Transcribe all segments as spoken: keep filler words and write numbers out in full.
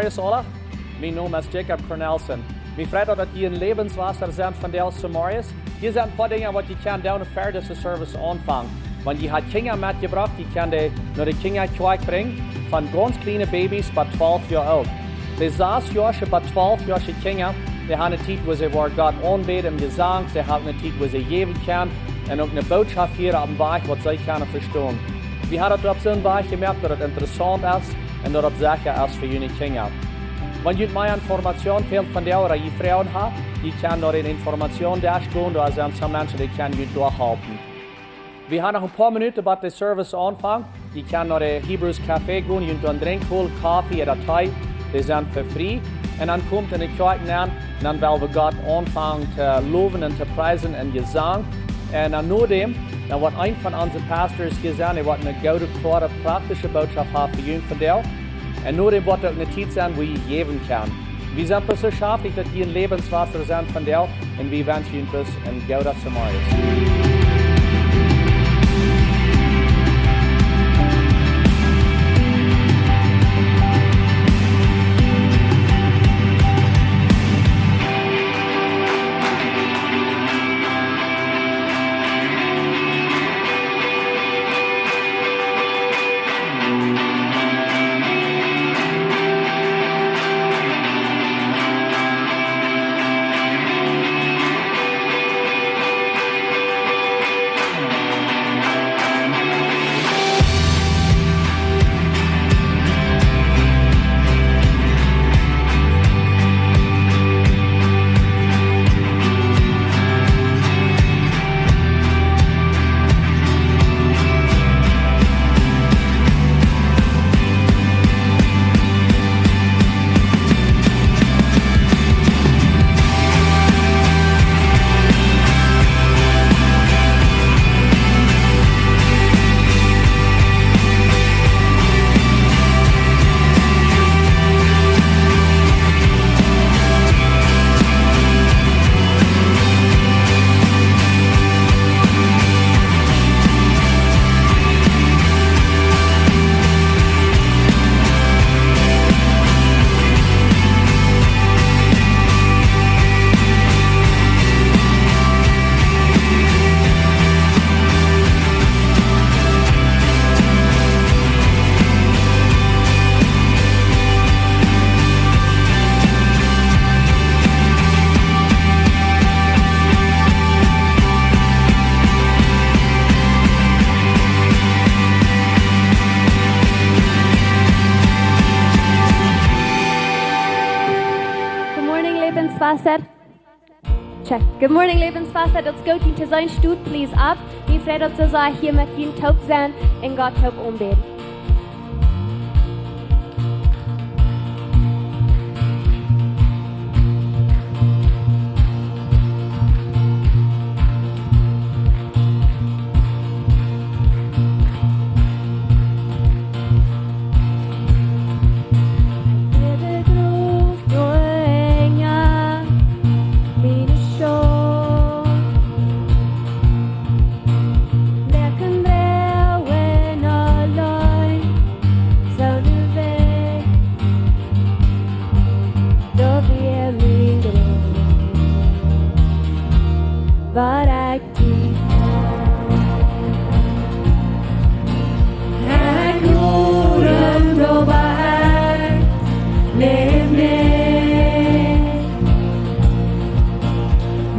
Goodemorjes aula, mien Nomen es Jacob Cornelsen. Mie freit daut, daut jie en Lebenswasser sent vondoag zemorjes. Hia sent een poa Dinja waut jie kjennen doonen ver dise Service aunfangen. Wan jie ha Kjinja metjebrocht, jie kjennen dee no de Kjinjakjoakj brinjen, von gaunz kjliene Babys bat twalf Joa oolt. De sas Joasche bat twalf Joasche Kjinja, dee han eene Tiet, wua see woaren Gott aunbäden em Jesank, see han eene Tiet, wua see jäwen kjennen un uk eene Bootschoft hieren opp een Wajch, waut see kjennen vestonen. Wie haben daut opp soon Wajch jemoakt, daut daut interessaunt es un daut daut secha es fa june Kjinja. Wan junt mea Information fält vondoag ooda jie Froagen haben, jie kjennen no dän Informationsdesk gonen, doa sent soone Menschen, dee kjennen junt doa halpen. Wie haben noch een poa Minuten bat de Service aunfangt. Jie kjennen no de Hebrews Café gonen, junt doa een Drinkj holen, Koffe ooda Tee, dee sent fa frie. Un dan komt en de Kjoakj nenn, un dan well wie Gott aunfangen to lowen un to priesen en Jesank. Un dan nodäm, dan woat een von onse Pastors hia sennen, dee woat eene goode, kloare, praktische Bootschoft haben fa junt vondoag. Un nodäm woat uk eene Tiet sennen, wua jie jäwen kjennen. Wie sent bloos soo schaftich, daut jie en Lebenswasser sent vondoag, un wie wenschen junt bloos een gooden Morjen. Good morning, Lebenswasser. Check. Good morning, Lebenswasser. Daut es goot, junt to seenen. Stot, please, opp. Wie frei daut soo sea hia met junt toop sennen un Gott toop aunbäden. Miene Schult, lecken droagen auleen, soone Welt, daut wia mien Droom. Waut ekj Ekj hia doa bie, läw nich.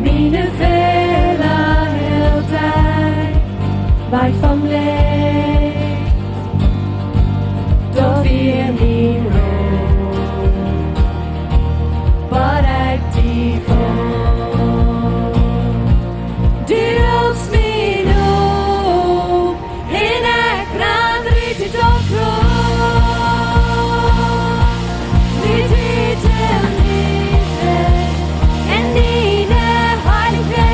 Miene Fäla hilt ekj wajch vom Licht. Daut wia mien Hoop, waut ekj die funk. Du loofst mie nu, un ekj kjrieech daut rajcht. Wie dienen die en diene heilje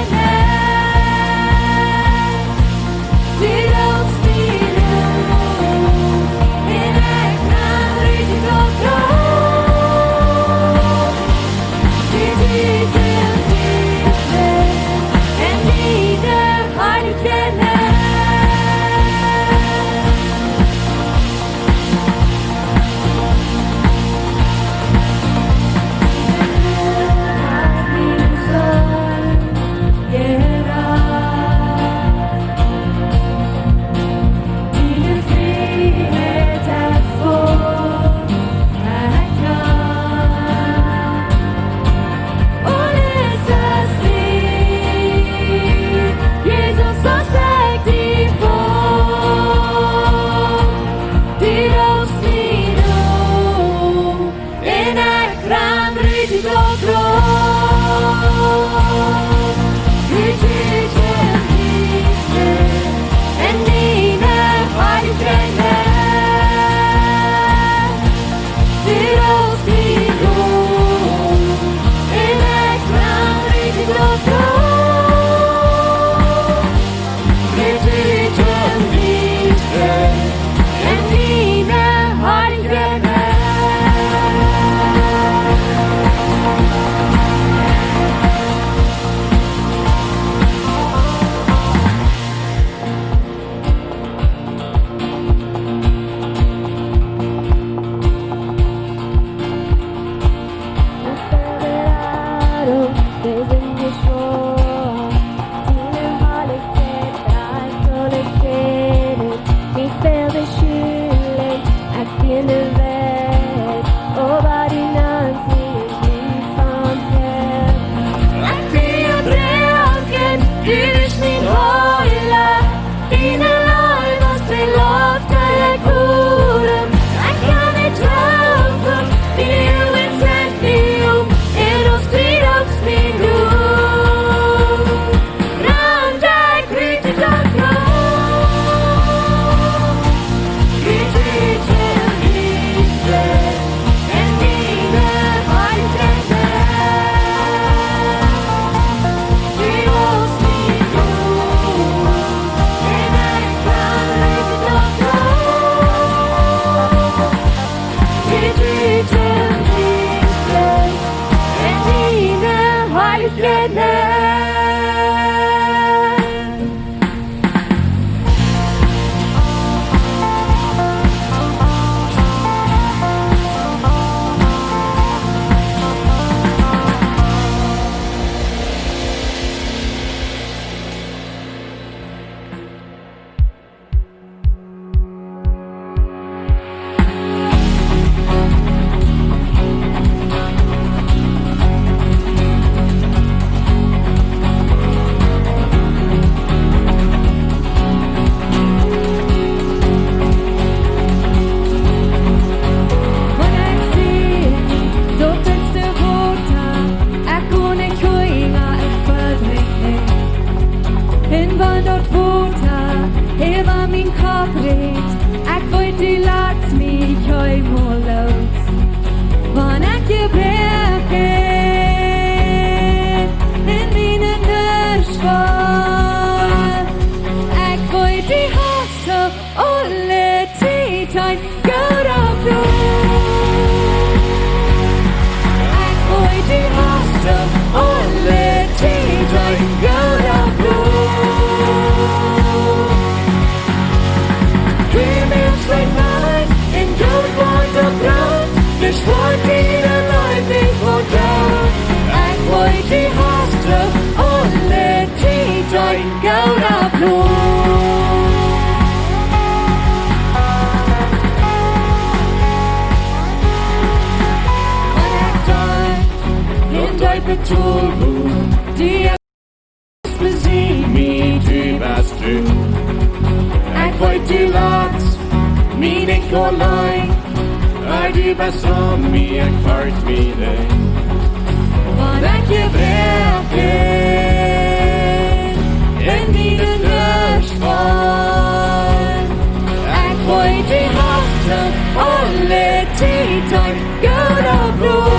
Noam. Un wan daut Wota äwa mien Kopp rieekjt, ekj weet, du latst mie kjeenmol loos. Wan ekj jebroaken un miene Nuscht woa, ekj weet, du hast aule Tiet een gooda Plon. Ekj weet, du hast aule Tiet een gooda Plon. Du moakst een Wajch en doot Wota, Brot, de Schwoa diene Leew nich vedoaft. Ekj weet, du hast aule Tiet een gooda Plon. Wan ekj dan en deepe Tol go, du besied mie, du best tru. Ekj weet, du latst mie nich auleen, oba du best aun mie, ekj fercht mie nich. Wan ekj jebroaken un miene Nuscht woa, ekj weet, du hast aule Tiet een gooda Plon.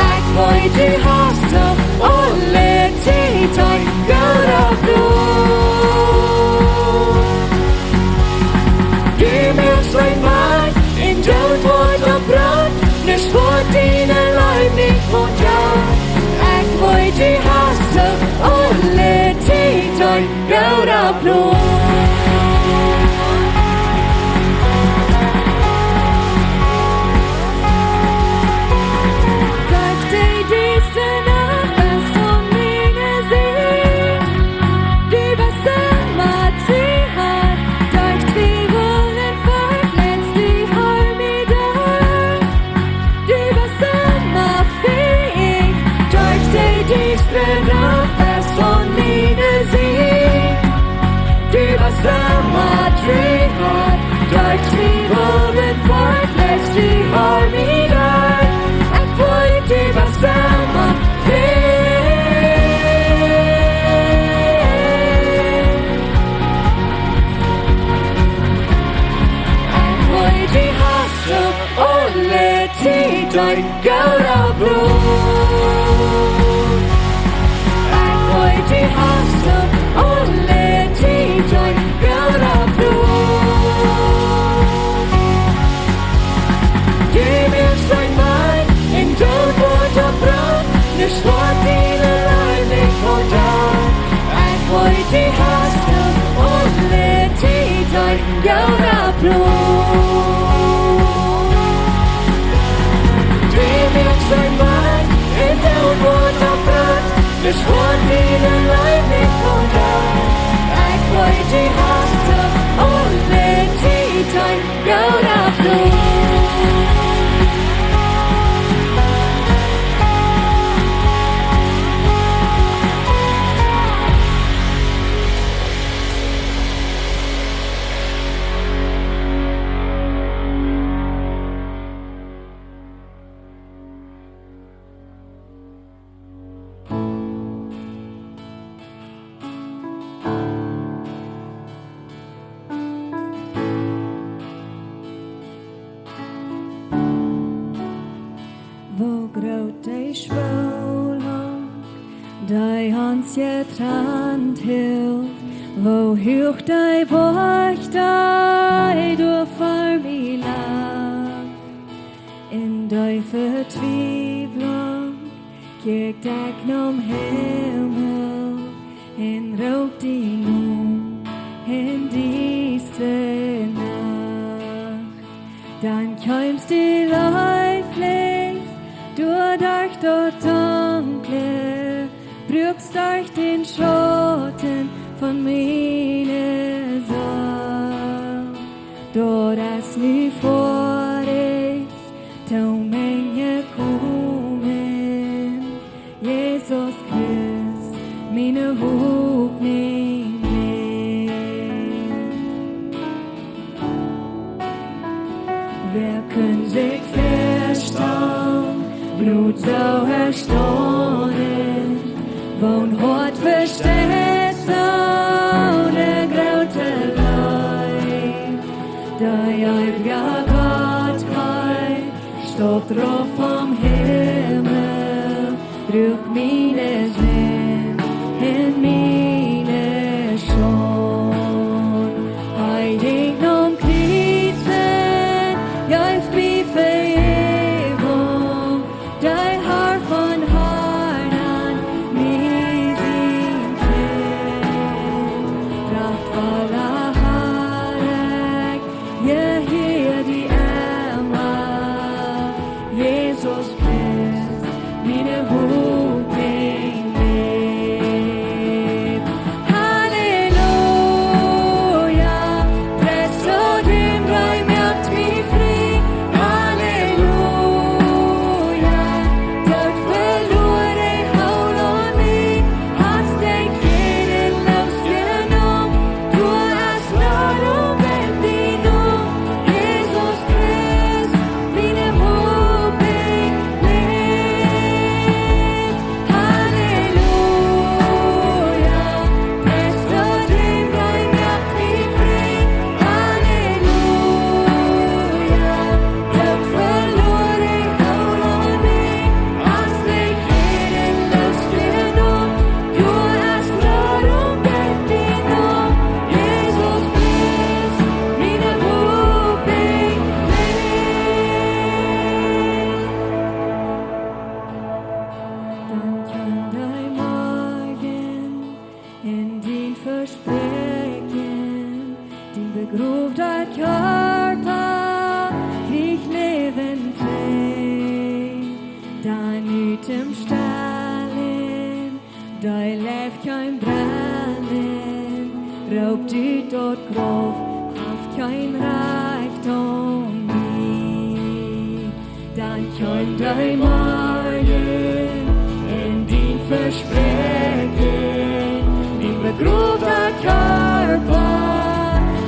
Ekj weet, du hast aule Tiet een gooda Plon. Du moakst een Wajch en doot Wota, Brot, de Schwoa diene Leew nich vedoaft. Ekj weet, du hast aule Tiet een gooda Plon. Derch de diestre Nacht best du aun miene Sied. Du best emma tru. Derch de Wellen foat lätst du mie doa. Du best emma fäich, derch de diestre Nacht best du aun miene Sied. Du best emma tru, derch de Wellen foat lätst du mie doa. Ekj weet, du best emma fäich. Ekj weet, du hast aule Tiet een gooda Plon. Ekj weet, du hast aule Tiet een gooda Plon. Du moakst een Wajch en doot Wota, Brot, de Schwoa diene Leew nich vedoaft. Ekj weet, du hast aule Tiet een gooda Plon. Du moakst een Wajch en doot Wota, Brot, de Schwoa diene Leew nich vedoaft. Ekj weet, du hast aule Tiet een gooda Plon. Woo groot de Schwoa lag, dee ons jetrant hilt, woo huach de Boajch, dee doa fa mie lach. En de Vetwiewlunk kjikj ekj nom Himmel un roop die no en dise Nacht. Dan kjeemst du leeflich doa derch daut Dunkle, bruakst derch dän Schauten von miene Seel. Daut es nu foadich, to mie jekomen, Jesus Christ, miene Hopninj. Wäa kunn sikj väastalen, bloos soo erstonen, Woon Hoat vesteit soone groote Leew, dee eewja Gott, hee stolpt rauf vom Himmel, druach miene Sind un miene Schult. Hee hinkj aum Kjriez un jeef mie Vejäwunk, dee Har von Harn, mie sien Kjint. Prachtvolla Har, ekj jehiea die emma, Jesus Christ, miene Hopninj läft. Halleluja, Preis to däm, dee moakt mie frie. Halleluja, Doot veloaren, hoolen mie, hast dee Kjäden loosjenomen. Du hast Gnade un best die Nom, Jesus Christ, miene Hopninj läft. Halleluja, Preis to däm, dee moakt mie frie. Halleluja, Doot veloaren, hoolen mie, hast dee Kjäden loosjenomen. Du hast Gnade un best die Nom, Jesus Christ, miene Hopninj läft. Dan kjeem dee Morjen un dien Vespräakjen, dien begrowda Kjarpa kjrieech Läwen trigj. Dan ut däm Stalen, dee Leew kjeem brennen, roopt ut daut Grauf, haft kjeen Rajcht aun mie. Dan kjeem dee Morjen un dien Vespräakjen, dien begrowda Kjarpa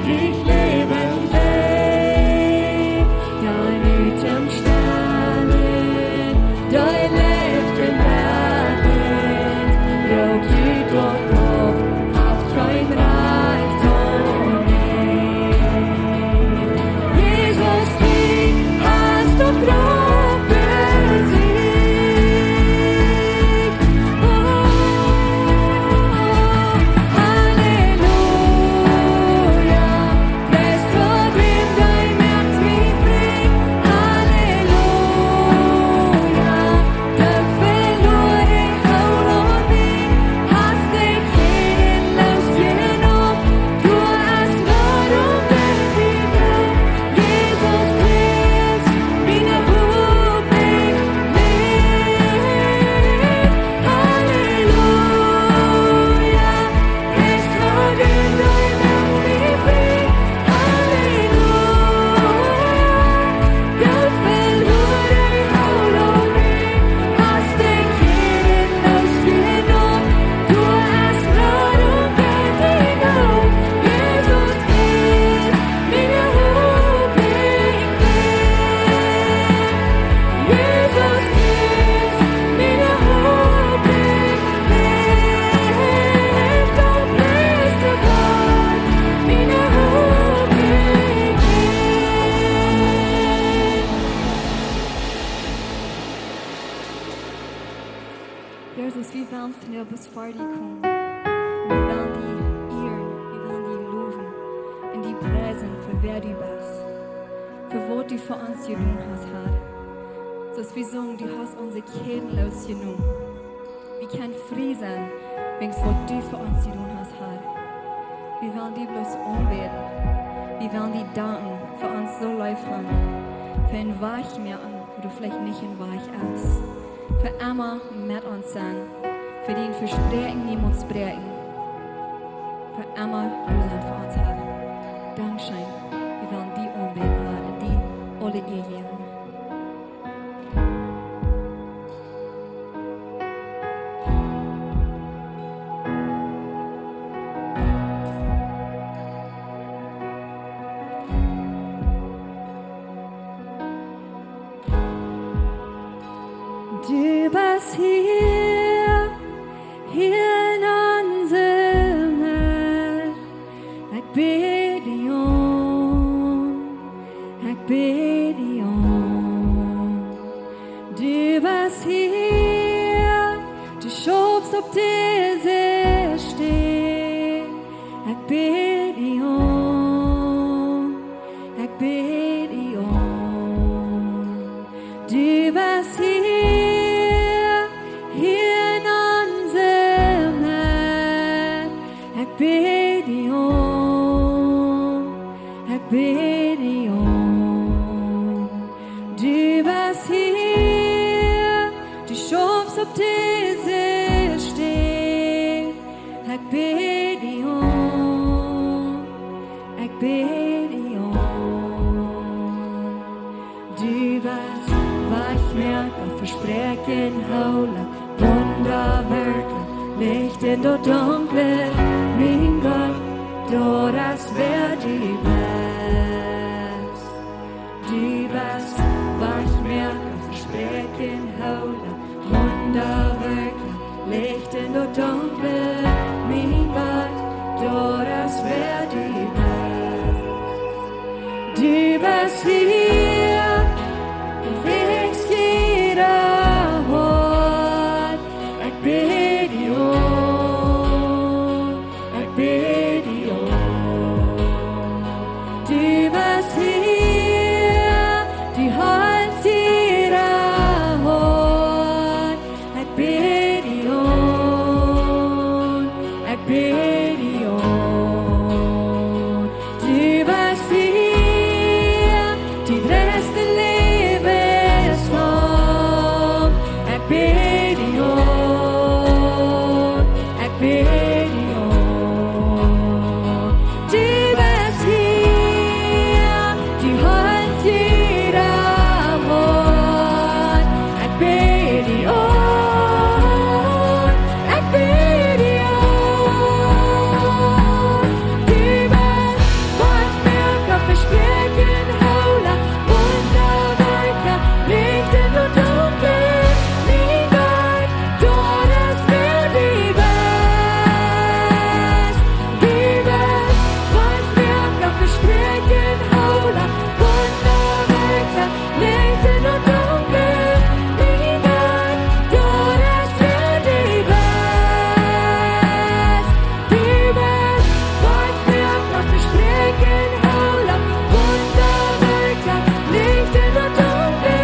kjrieech Läwen trigj. Dan ut däm Stalen, dee Leew kjeem brennen, roopt ut daut Grauf, haft kjeen Rajcht aun mie. Jesus, du hast daut Grauf besicht. Oh, Halleluja, Preis to däm, dee moakt mie frie. Halleluja, Doot veloaren, hoolen mie, hast dee Kjäden loosjenomen. Du hast Gnade un best die Nom, Jesus Christ, miene Hopninj läft. Halleluja, Preis to däm, dee moakt mie frie. Halleluja, Doot veloaren, hoolen mie, hast dee Kjäden loosjenomen. Du hast Gnade un best die Nom, Jesus Christ, miene Hopninj läft. Jesus Christ, miene Hopninj läft. Doot best Gott, miene Hopninj läft. Jesus, wie wellen vondoag bloos ver die komen. Un wie wellen die ieren, wie wellen die lowen un die priesen fa wäa du best, fa waut du fa ons jedonen hast, Har. Soo aus wie sungen, du hast onse Kjäden loosjenomen. Wie kjennen frie sennen, wäajens waut du fa ons jedonen hast, Har. Wie wellen die bloos aunbäden. Wie wellen die danken, fa ons soo leef haben, fa een Wajch moaken, wua doa veleicht nich een Wajch es. Fa emma met ons sennen, fa dien Vespräakjen niemols bräakjen. Fa emma doa sennen fa ons, Har. Dankscheen. Wie wellen die aunbäden, Har, un die aule Ea jäwen. Du best hia, hia. Dise Städ, ekj bäd die aun, ekj bäd die aun. Du best hia, hia en onse Medd, ekj bäd die aun, ekj bäd die aun. Du best hia, du schaufst opp dise Städ. Ekj bäd die aun, ekj bäd die aun. Du best Wajchmoaka, Vespräakjenhoola, Wundawirkja, Licht en daut Dunkle, mien Gott, daut es wäa du best. Du best Wajchmoaka, Vespräakjenhoola, Wundawirkja, Licht en daut Dunkle, mien Gott, daut es wäa du best. Du best hia, du fixst jieda Hoat, ekj bäd die aun. Ekj bäd die aun. Du best hia, du halst jieda Hoat. Ekj bäd die aun, ekj bäd die aun. Du best hia, du bräakjst de Läwes aun. Ekj bäd die aun, ekj bäd die aun. Du best hia, du halst jieda Hoat. Ekj bäd die aun, ekj bäd die aun. Du best Wajchmoaka, Vespräakjenhoola, Wundawirkja, Licht en daut Dunkle, mien Gott, daut es wäa du best. Du best Wajchmoaka, Vespräakjenhoola, Wundawirkja, Licht en daut Dunkle, mien Gott, daut es wäa du best. Du best Wajchmoaka, Vespräakjenhoola, Wundawirkja, Licht en daut Dunkle,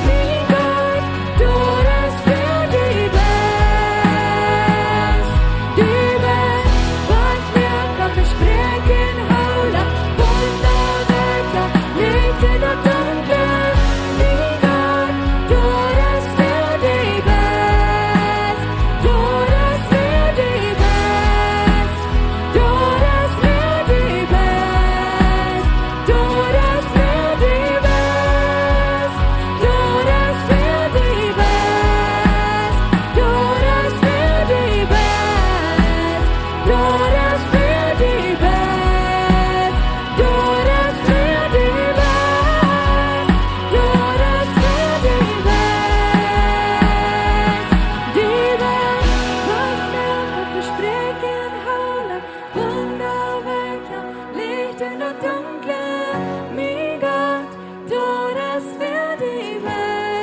mien Gott, daut es wäa du best. Du best Wajchmoaka, Vespräakjenhoola, Wundawirkja, Licht en daut Dunkle, mien Gott, daut es wäa du best. Daut es wäa du best. Daut es wäa du best. Daut es wäa du best. Daut es wäa du best. Daut es wäa du best. Daut es wäa du best. Daut es wäa du best. Daut es wäa du best. Du best Wajchmoaka, Vespräakjenhoola, Wundawirkja, Licht en daut Dunkle, mien Gott, daut es wäa du best.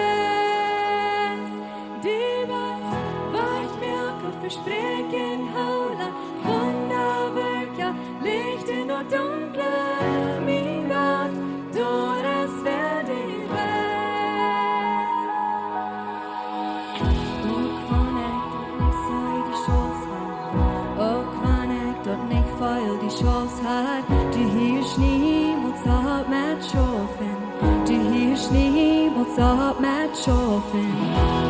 Du best Wajchmoaka, Vespräakjenhoola, Wundawirkja, Licht en daut Dunkle, mien Gott, daut es wäa du best. Uk wan ekj daut nich see, du schaufst han. Uk wan ekj daut nich feel, du schaufst han. Du hieescht niemols opp met schaufen. Du hieescht niemols opp met schaufen.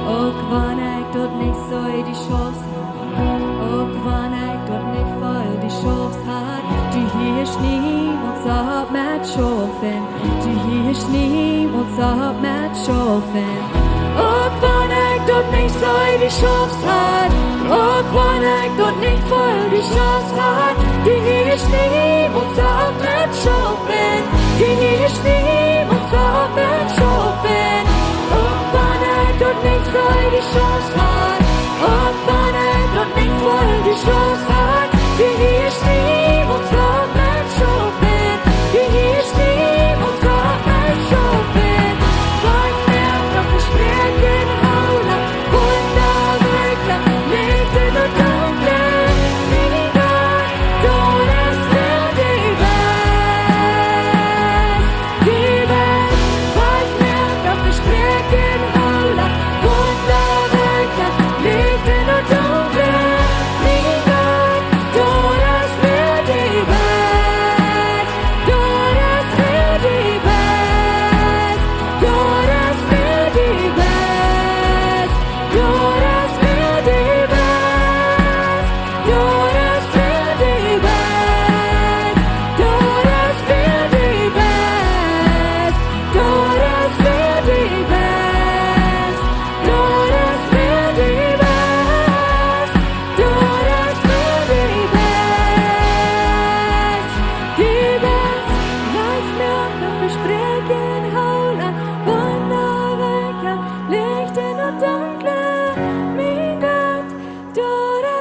Uk wan ekj daut nich see, du schaufst han. Uk wan ekj daut nich feel, du schaufst han. Du hieescht niemols opp met schaufen. Du hieescht niemols opp met schaufen. Uk wan ekj daut nich see, du schaufst han. Uk wan ekj daut nich feel, du schaufst han. Du hieescht niemols opp met schaufen. Du hieescht niemols opp met schaufen. Uk wan ekj daut nich see, du schaufst han. Uk wan ekj daut nich feel, du schaufst han. Du hieescht niemols opp met schaufen. Du hieescht niemols opp met schaufen. Wajchmoaka, Vespräakjenhoola, Wundawirkja, Licht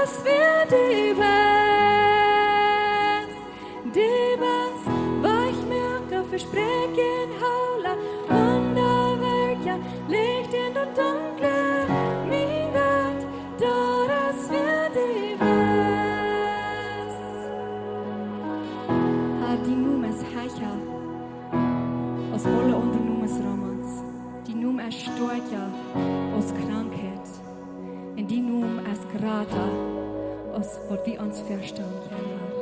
Daut es wäa du best, du best, Wajchmoaker, Vespräakjen, Hoola, Wundawerkja, Licht en daut Dunkle, mien Gott, daut es wäa du best. Herr, dien Nomen es hecha aus aule aundre Nomens, Herr. Dien Nomen es stoakja aus Krankheit. Un dien Nomen es jrata aus waut wie ons väastalen kjennen, Herr.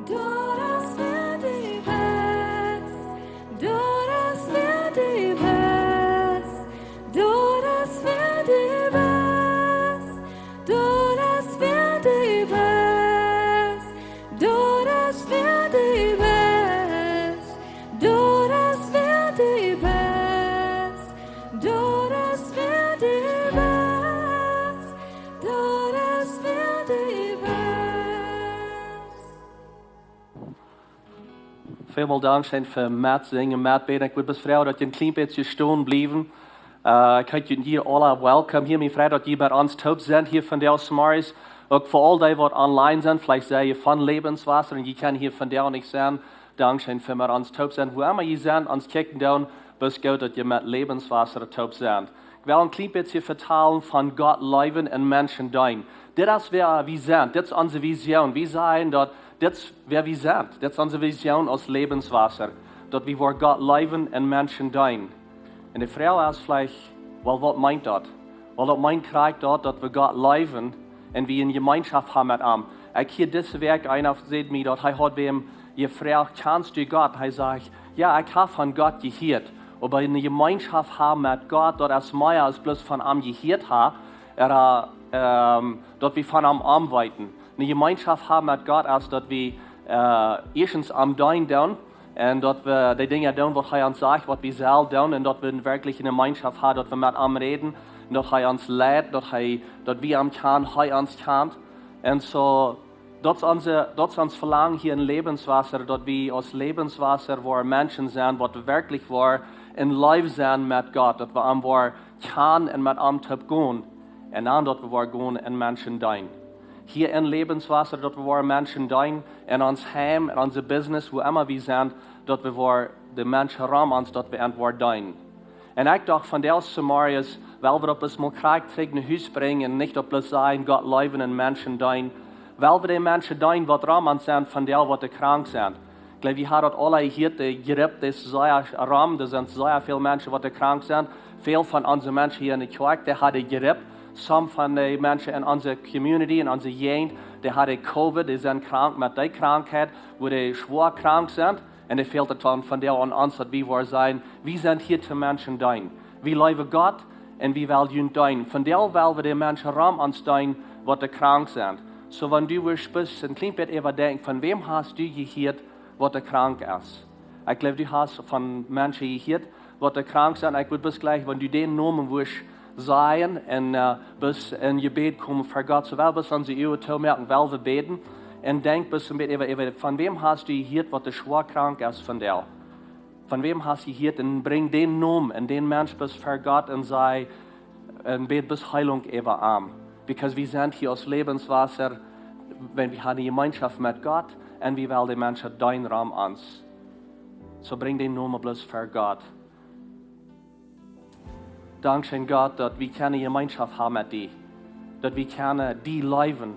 Daut es wäa du best, daut es wäa du best, daut es wäa du best, daut es wäa du best, daut es wäa du best, daut es wäa du best, daut es wäa du best, daut es wäa du best. Välmol dankscheen fa metsinjen, metbäden. Ekj wudd bloos froagen daut jie een kjlien bät stonen bliewen. Äh, ekj heet junt hia aula welcome hia. Mie freit daut jie bie ons toop sent hia vondoag zemorjes. Uk fa aul dee waut online sent, veleicht sent jie von Lebenswasser un jie kjennen hia vondoag nich sennen. Dankscheen fa met ons toop sennen. Wua emma jie sent, ons kjikjen doonen, bloos goot daut jie met Lebenswasser toop sent. Ekj well een kjlien bät vetalen von Gott leewen un Menschen deenen. Dit es wäa wie sent. Dit es onse Vision. Wie sajen daut, dit es wäa wie sent. Dit es onse Vision aus Lebenswasser. Daut wie woaren Gott leewen un Menschen deenen. Un de Froag es veleicht, well, waut meent daut? Well, daut meent krakjt daut, daut wie Gott leewen un wie eene Jemeenschoft haben met am. Ekj hia dise Wäakj, eena säd mie daut, hee haud wäm jefroacht: "Kjanst du Gott?" Hee sajcht: "Jo, ekj hab von Gott jehieet." Oba eene Jemeenschoft haben met Gott, daut es mea aus bloos von am jehieet haben, ooda, ähm, daut wie von am aunweeten. Eene Jemeenschoft haben met Gott es daut wie, äh, ieeschtens am deenen doonen, un daut wie de Dinja doonen waut hee ons sajcht, waut wie sellen doonen, un daut wie werkjlich eene Jemeenschoft haben, daut wie met am räden, un daut hee ons leit, daut hee, daut wie am kjanen, hee ons kjant. Un soo, daut es onse, daut es ons Velangen hia en Lebenswasser, daut wie aus Lebenswasser woaren Menschen sennen, waut werkjlich woaren en Leew sennen met Gott, daut wie am woaren kjanen un met am toop gonen, un dan daut wie woaren gonen un Menschen deenen. Hia en Lebenswasser, daut wie woaren Menschen deenen, en ons Heim, en onse Business, wua emma wie sent, daut wie woaren de Menschen rom ons, daut wie an woaren deenen. Un ekj docht, vondoag zemorjes, well wie daut bloos mol krakjt trigj no Hus brinjen un nich daut bloos sajen, Gott leewen un Menschen deenen. Well wie de Menschen deenen, waut rom ons sent, vondoag waut dee krank sent. Ekj jleew, wie haben daut aula jehieet, de Gripp, dee es sea rom, doa sent sea väl Menschen, waut dee krank sent. Väl von onse Menschen hia en de Kjoakj, dee haben de Gripp. Some von de Menschen en onse community, en onse Jäajent, dee haben Covid, dee sent krank met dee Krankheit, wua dee schwoa krank sent. Un dee fält et dan vondoag aun ons, daut wie woaren sajen, wie sent hia toom Menschen deenen. Wie leewen Gott un wie wellen junt deenen. Vondoag well wie de Menschen rom ons deenen, waut dee krank sent. Soo, wan du wurscht bloos een kjlien bät äwadenkjen, von wäm hast du jehieet, waut dee krank es? Ekj jleew, du hast von Menschen jehieet, waut dee krank sent. Ekj wudd bloos jlikj, wan du dän Nomen wurscht sajen un, äh, bloos en Jebäd komen ver Gott. Soo well bloos onse Uagen toomoaken, well wie bäden. Un denkj bloos een bät äwa, äwa, von wäm hast du jehieet, waut dee schwoa krank es vondoag? Von wäm hast du jehieet? Un brinj dän Nomen un dän Mensch bloos ver Gott un saj, un bäd bloos Heilunk äwa am. Because wie sent hia aus Lebenswasser, wan wie haben eene Jemeenschoft met Gott un wie wellen de Menschen deenen rom ons. Soo brinj dän Nomen bloos ver Gott. Dankscheen, Gott, daut wie kjennen Jemeenschoft haben met die. Daut wie kjennen die leewen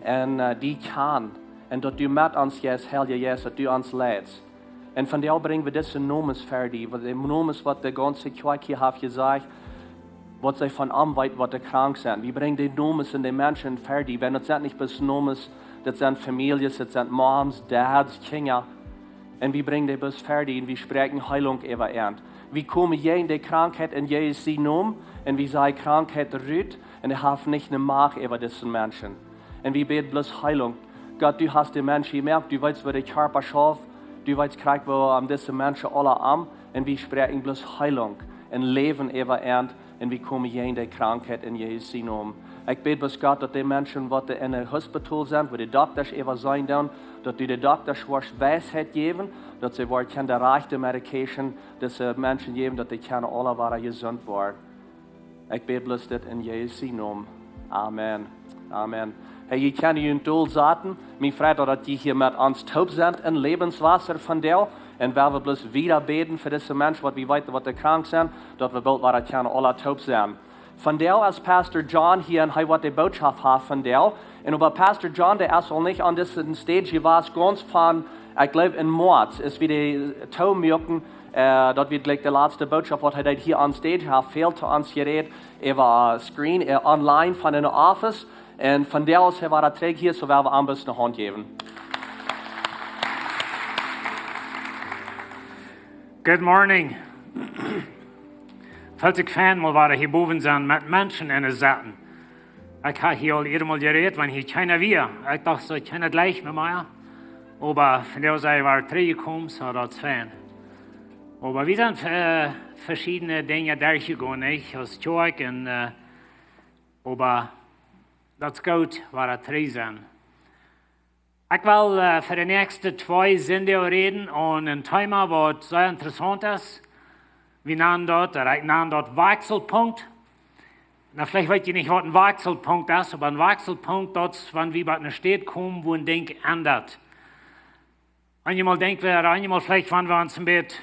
un, äh, die kjanen. Un daut du met ons jeist, Heilja Jeist, daut du ons leitst. Un vondoag brinj wie dise Nomens ver die, waut de Nomens, waut de gaunze Kjoakj hia haft jesajcht, waut see von am weeten, waut dee krank sent. Wie brinjen de Nomens un de Menschen ver die. Wan daut sent nich bloos Nomens, daut sent Famieljes, daut sent Moms, Dads, Kjinja. Un wie brinjen dee bloos ver die un wie spräakjen Heilunk äwa an. Wie komen jäajen de Krankheit en Jesus sien Nomen un wie sajen: Krankheit, rut, un dee haft nich ne Macht äwa dise Menschen. Un wie bäden bloos Heilunk. Gott, du hast de Menschen jemoakt, du weetst, woo de Kjarpa schauft, du weetst krakjt, woo aun dise Menschen aula aun, un wie spräakjen bloos Heilunk un Läwen äwa an, un wie komen jäajen de Krankheit en Jesus sien Nomen. Ekj bäd bloos, Gott, daut dee Menschen, waut en een Hospital sent, wua de Doktasch äwa sennen doonen, daut du de Doktasch woascht Weisheit jäwen, daut see woaren kjennen de rajchte Medication dise Menschen jäwen, daut dee kjennen aula wada jesunt woaren. Ekj bäd bloos dit en Jesus sienen Nomen. Amen. Amen. Hey, jie kjennen june Stool saten. Mie freit daut, daut jie hia met ons toop sent en Lebenswasser vondoag. Un wie woaren bloos wieda bäden fa dise Menschen, waut wie weeten, waut dee krank sent, daut wie boolt wada kjennen aula toop sennen. Vondoag es Pastor John hia un hee woat de Bootschoft haben vondoag. Un oba Pastor John, dee es aul nich aun dise stage jewast, gaunz von, ekj jleew, en Moaz es wie dee toop muaken, äh, daut wie jlikj de latste Bootschoft, waut hee deed hia on stage, haft väl to ons jerät äwa screen, äh, online von en office. Un vondoag es hee wada trigj hia, soo wie woaren am bloos ne Haunt jäwen. Good morning. Felt sikj fein, mol wada hia bowen sennen met Menschen en de Sitten. Ekj hab hia aul eemol jerät, wan hia kjeena wia. Ekj docht, soo kjeena jlikj mie mea. Oba vondoag es hee wada trigjjekomen, soo daut es fein. Oba wie sent, äh, veschiedne Dinja derchjegonen, nich? Aus Kjoakj un, äh, oba daut es goot, wada trigj sennen. Ekj well, äh, fa de näakjste twee Sindach räden aun een Thema, waut sea interessaunt es. Wie nanen daut, ooda ekj nan daut Wakjselpunkt. Nu, veleicht weet jie nich, waut een Wakjselpunkt es, oba een Wakjselpunkt, daut es, wan wie bie eene Städ komen, wua een Dinkj endat. Eenjemol denkj wie, ooda eenjemol veleicht, wan wie ons een bät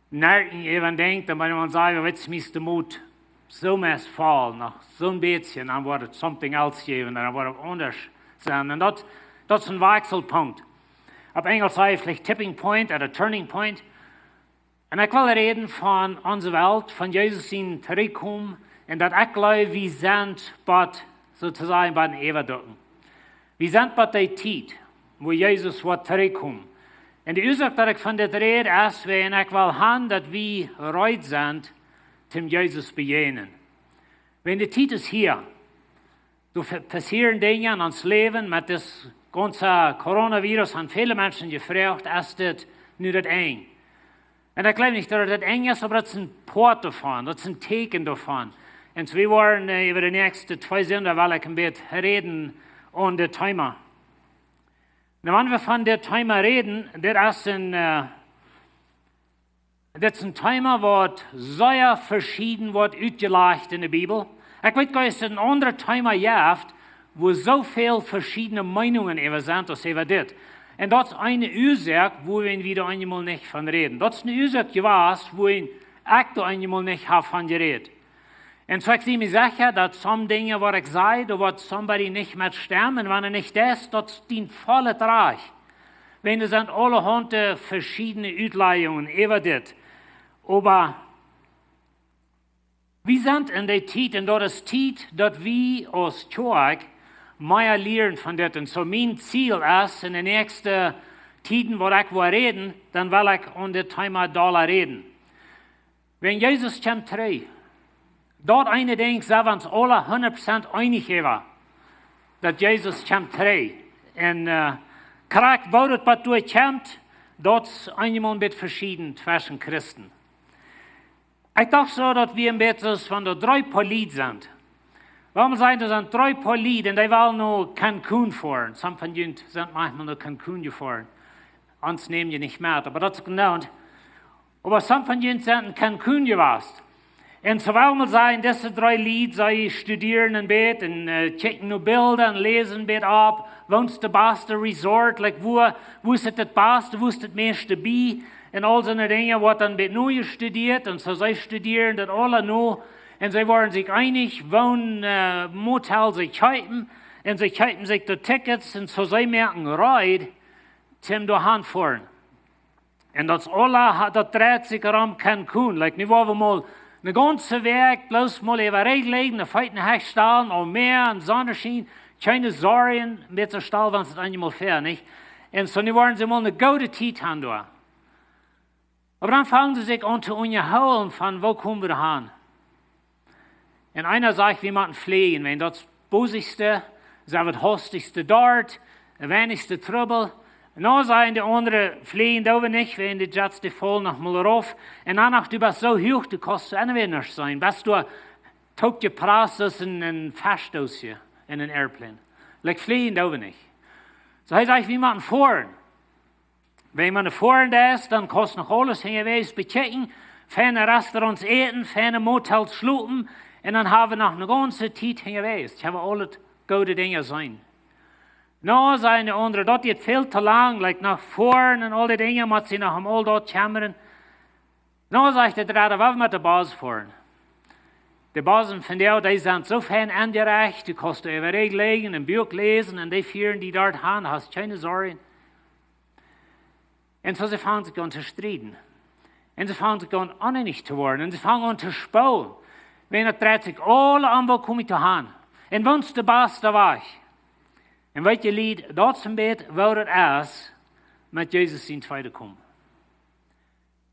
nerken äwa een Dinkj, dan woat ons sajen, wie weeten, wie es de Moot soo meist voll, noch soo een bät, dan woat et something else jäwen, dan woat et aundasch sennen. Un daut, daut es een Wakjselpunkt. Opp Enjlisch saj jie veleicht tipping point ooda turning point. Un ekj well räden von onse Welt, von Jesus sien Trigjkomen, un daut ekj jleew, wie sent bie, soo to sajen, bie een Äwaducken. Wie sent bie dee Tiet, wua Jesus woat trigjkomen. Un de Uasoak, daut ekj von dit räd, es, wiels ekj well han, daut wie reed sent, om Jesus bejäajnen. Wiels de Tiet es hia. Doa pa-, passieren Dinja en ons Läwen. Met dit gaunze Coronavirus han väle Menschen jefroacht, es dit nu daut Enj? Un ekj jleew nich, daut et daut Enj es, oba daut es een Poat doavon, daut es een Tieekjen doavon. Un soo, wie woaren, äh, äwa de näakjste twee Sindach, well ekj een bät räden aun dit Thema. Nu, wan wie von dit Thema räden, dit es een, äh, dit es een Thema, waut sea veschieden woat utjelajcht en de Bibel. Ekj weet goanich, daut et een aundret Thema jeft, wua soo väl veschiedne Meinungen äwa sent, aus äwa dit. Un daut es eene Uasoak, wua wie wieda eenjemol nich von räden. Daut es eene Uasoak jewast, wua ekj doa eenjemol nich hab von jerät. Un soo, ekj sie mie secha, daut some Dinja, waut ekj saj, doa woat somebody nich met stemmen. Un wan hee nich deed, daut es dien vollet Rajcht. Wiels doa sent aulahaunt veschiedne Utlajungen äwa dit. Oba wie sent en dee Tiet, un daut es Tiet, daut wie aus Kjoakj mea lieren von dit. Un soo, mien Ziel es, en de näakjste Tieden, waut ekj woa räden, dan well ekj aun dit Thema dolla räden. Wan Jesus kjemt trigj, daut eene Dinkj sent wie ons aula hundat Prozent eenich äwa, daut Jesus kjemt trigj. Un, äh, krakjt woo daut bat doa kjemt, daut es eenjemol een bät veschieden tweschen Christen. Ekj docht soo, daut wie een bät soo aus von de dree Poa Lied sent. Wuarom sent doa dree Poa Lied un dee wellen no Cancun foaren? Some von junt sent maunchmol no Cancun jefoaren. Ons nämen jie nich met, oba daut es uk en Noot. Oba some von junt sent en Cancun jewast. Un soo well wie sajen, dise dree Lied, see studieren een bät un, äh, checken no Bilda un läsen een bät opp. Wua es de baste Resort, like, wua, wua es et daut baste, wua es et meist bie? Un aul soone Dinja woat dan een bät nojeschtudieet. Un soo see studieren daut aula no. Un see woaren sikj eenich, woon, äh, Motel see kjeepen. Un see kjeepen sikj de Tickets. Un soo see moaken reed, om doahan foaren. Un daut aula ha-, daut dreit sikj rom Cancun. Like, nu woa wie mol eene gaunze Wäakj bloos mol äwa Räajlen, de Feet hechstalen, aum Mäa, en Sonnenschien, kjeene Sorjen, met soo stell wie ons daut eenjemol väa, nich? Un soo, nu woaren see mol eene goode Tiet han doa. Oba dan fangen see sikj aun to unjahoolen von, wua komen wie han? Un eena sajcht, wie motten fleejen, wiels daut es bosich, sent wie daut haustichste doa, de weinichste Trubbel. Un dan sajen de aundre, fleejen doo wie nich, wiels de Jets, dee faulen noch mol rauf. Un dan noch, du best soo huach, du kaust doa nich sennen. Best du toop jeprast aus een, een Fastdoos en een Airplane. Like flieen doo wie nich. Soo hee sajcht, wie motten foaren. Wan eena foaren es, dan kost noch aules hinjawäajes bekjikjen, feine Restaurants äten, feine Motels schlopen, un dan hab wie noch eene gaunze Tiet hinjawäajes. Dee hab wie aule goode Dinja jeseenen. Nä, säden de aundre, daut diet väl too lang, like noch foaren un aul dee Dinja, mott sikj noch om aul daut kjemmren. Nä, sajcht de dredde, wie motten met de Bos foaren. De Bosen vondoag, dee sent soo fein aunjerecht, du kaust doa äwa Rieej läajen, een Buak läsen un dee fieren die doa han, hast kjeene Sorjen. Un soo, see fangen sikj aun to strieden. Un see fangen sikj aun oneenich to woaren. Un see fangen aun to spoolen. Wan daut dreit sikj aula om, wua kom ekj to han? Un wua es de baste Wajch? Un weet jie, Lied, daut es een bät woo daut es met Jesus sien tweedet Komen.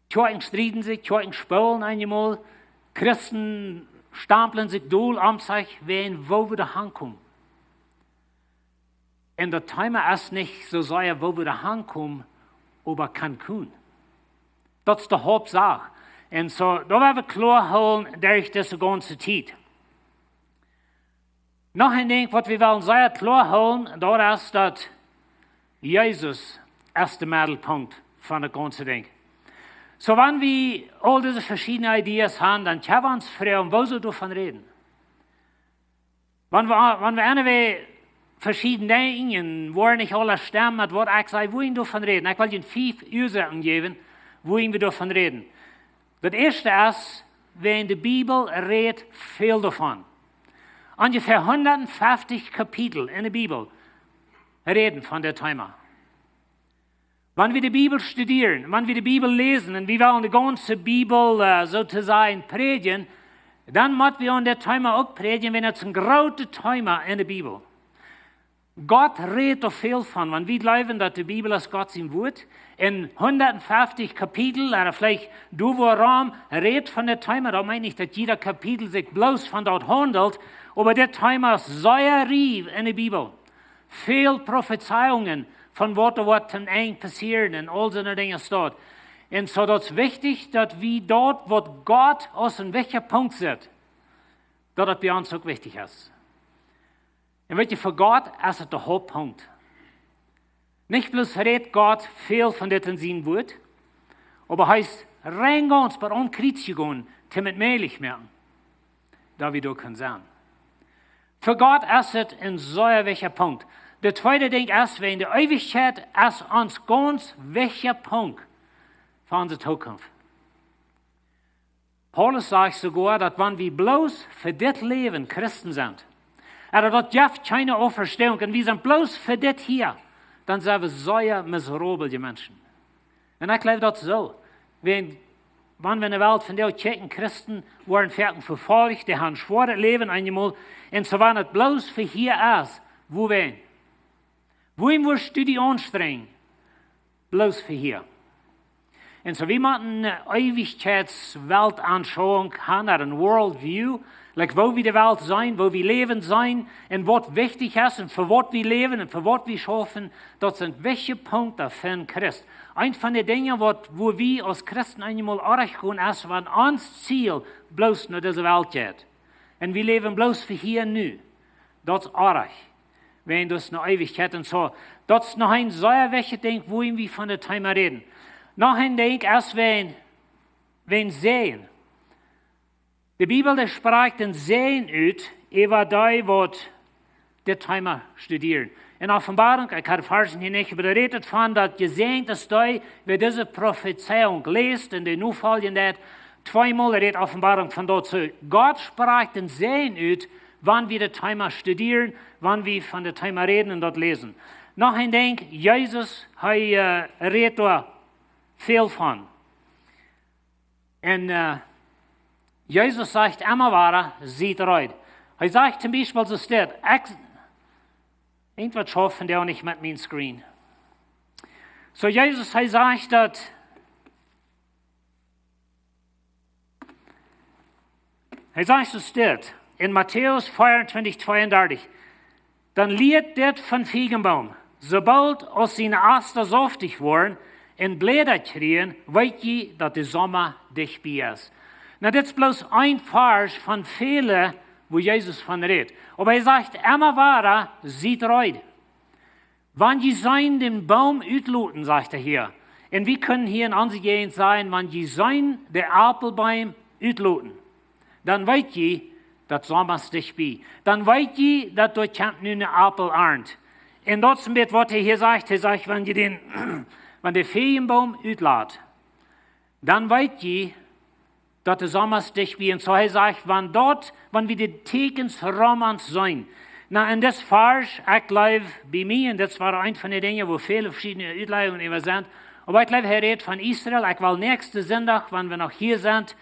Kjoakjen strieden sikj, Kjoakjen spoolen eenjemol, Christen stamplen sikj dol om sikj, wäajen wua wie doa han komen. Un daut Thema es nich soo sea, wua wie doa han komen, oba Cancun. Daut es de Hauptsach. Un soo, daut woa wie kloa hoolen derch dise gaunze Tiet. Noch een Dinkj, waut wie wellen sea kloa hoolen, daut es, daut Jesus es de Meddelpunkt von daut gaunze Dinkj. Soo, wan wie aul dise veschiedne Ideas han, dan kjenn wie ons froagen, woo sell wie doavon räden? Wan wie, wan wie anyway veschieden denkjen un woaren nich aule stemmen met waut ekj saj, woo wie doavon räden. Ekj well junt fief Uasoaken jäwen, woo wie doavon räden. Daut ieeschte es, wan de Bibel rät väl doavon. Onjefäa hundatfeftich Kapitel en de Bibel räden von daut Thema. Wan wie de Bibel studieren, wan wie de Bibel läsen un wie wellen de gaunze Bibel, äh, soo to sajen, prädjen, dan mott wie aun daut Thema uk prädjen, wan daut es een grootet Thema en de Bibel. Gott rät doa väl von, wan wie jleewen, daut de Bibel es Gott sien Wuat. En hundatfeftich Kapitel, ooda veleicht doa wuarom, rät von daut Thema, daut meent nich, daut jieda Kapitel sikj bloos von daut haundelt, oba daut Thema es sea riek en de Bibel. Väl Profezeiungen von waut doa woat aum Enj passieren un aul soone Dinja doa. Un soo, daut es wichtich, daut wie daut, waut Gott aus een wichtja Punkt sitt, daut daut bie ons uk wichtich es. Un weet jie, fa Gott es daut de Hauptpunkt. Nich bloos rät Gott väl von dit en sien Wuat, oba hee es rein gaunz bat aum Kjriez jegonen, toom et mäajlich moaken, daut wie doa kjennen sennen. Fa Gott es et een sea wichtja Punkt. Daut tweede Dinkj es, wäajen de Eewichkjeit es ons gaunz wichtja Punkt fa onse Zukunft. Paulus sajcht soogoa, daut wan wie bloos fa dit Läwen Christen sent, ooda daut jeft kjeene Auferstehung un wie sent bloos fa dit hia, dan sent wie sea miserabele Menschen. Un ekj jleew daut soo. Wan, wan wie en de Welt vondoag kjikjen, Christen woaren foaken vefolcht, dee han een schwoaret Läwen eenjemol, un soo wan et bloos fa hia es, wuawäajen? Wuawäajen woascht du die aunstrenjen? Bloos fa hia. Un soo, wie motten eene Eewichkjeitsweltaunschauung han, ooda een worldview, like, woo wie de Welt seenen, woo wie Läwen seenen, un waut wichtich es, un fa waut wie läwen, un fa waut wie schaufen, daut sent wichtje Punkten fa een Christ. Eent von de Dinja, waut, wua wie aus Christen eenjemol oajch gonen, es, wan ons Ziel bloos no dise Welt jeit. Un wie läwen bloos fa hia nu. Daut es oajch. Wäajen daut es eene Eewichkjeit un soo. Daut es noch een sea wichtjet Dinkj, wua wie von daut Thema räden. Noch een Dinkj es wäajen, wäajen Säajen. De Bibel, dee sprakjt een Säajen ut äwa dee, waut dit Thema studieren. En Openboarunk, ekj hab de Varzen hia nich, oba doa rät et von, daut jesäajent es dee, wäa dise Profezeiunk läst un dee nofoljen deit. Tweemol rät Openboarunk von daut soo. Gott sprakjt een Säajen ut, wan wie daut Thema studieren, wan wie von daut Thema räden un daut läsen. Noch een Dinkj, Jesus, hee, äh, rät doa väl von. Un, äh, Jesus sajcht emma wada, siet reed. Hee sajcht toom Biespel soo dit, ekj, irjentwaut schauft vondoag nich met mien Screen. Soo Jesus, hee sajcht daut, hee sajcht soo dit, en Matäus vierundzwanzig zweiunddreißig: Dan lieet dit vom Fiejenboom: Soo boolt aus siene Asten saftich woaren un Bläda kjrieen, weet jie, daut de Somma dicht bie es. Na, dit es bloos een Varsch von väle, wua Jesus von rät. Oba hee sajcht emma wada: Siet reed. Wan jie seenen dän Boom utloten, sajcht hee hia. Un wie kjennen hia en onse Jäajent sajen: Wan jie seenen dän Aupelboom utloten, dan weet jie, daut Somma es dicht bie. Dan weet jie, daut doa kjemt nu ne Aupel-Arnt. Un daut es een bät waut hee hia sajcht. Hee sajcht, wan jie dän, wan dän Fiejenboom utloten, dan weet jie, daut de Somma es dicht bie. Un soo hee sajcht, wan daut, wan wie de Tieekjens rom ons seenen. Na, en dit Varsch, ekj jleew, bie mie, un dit wia eent von de Dinja, wua väle veschiedne Utleijungen äwa sent. Oba ekj jleew, hee rät von Israel. Ekj well näakjsten Sindach, wan wie noch hia sent,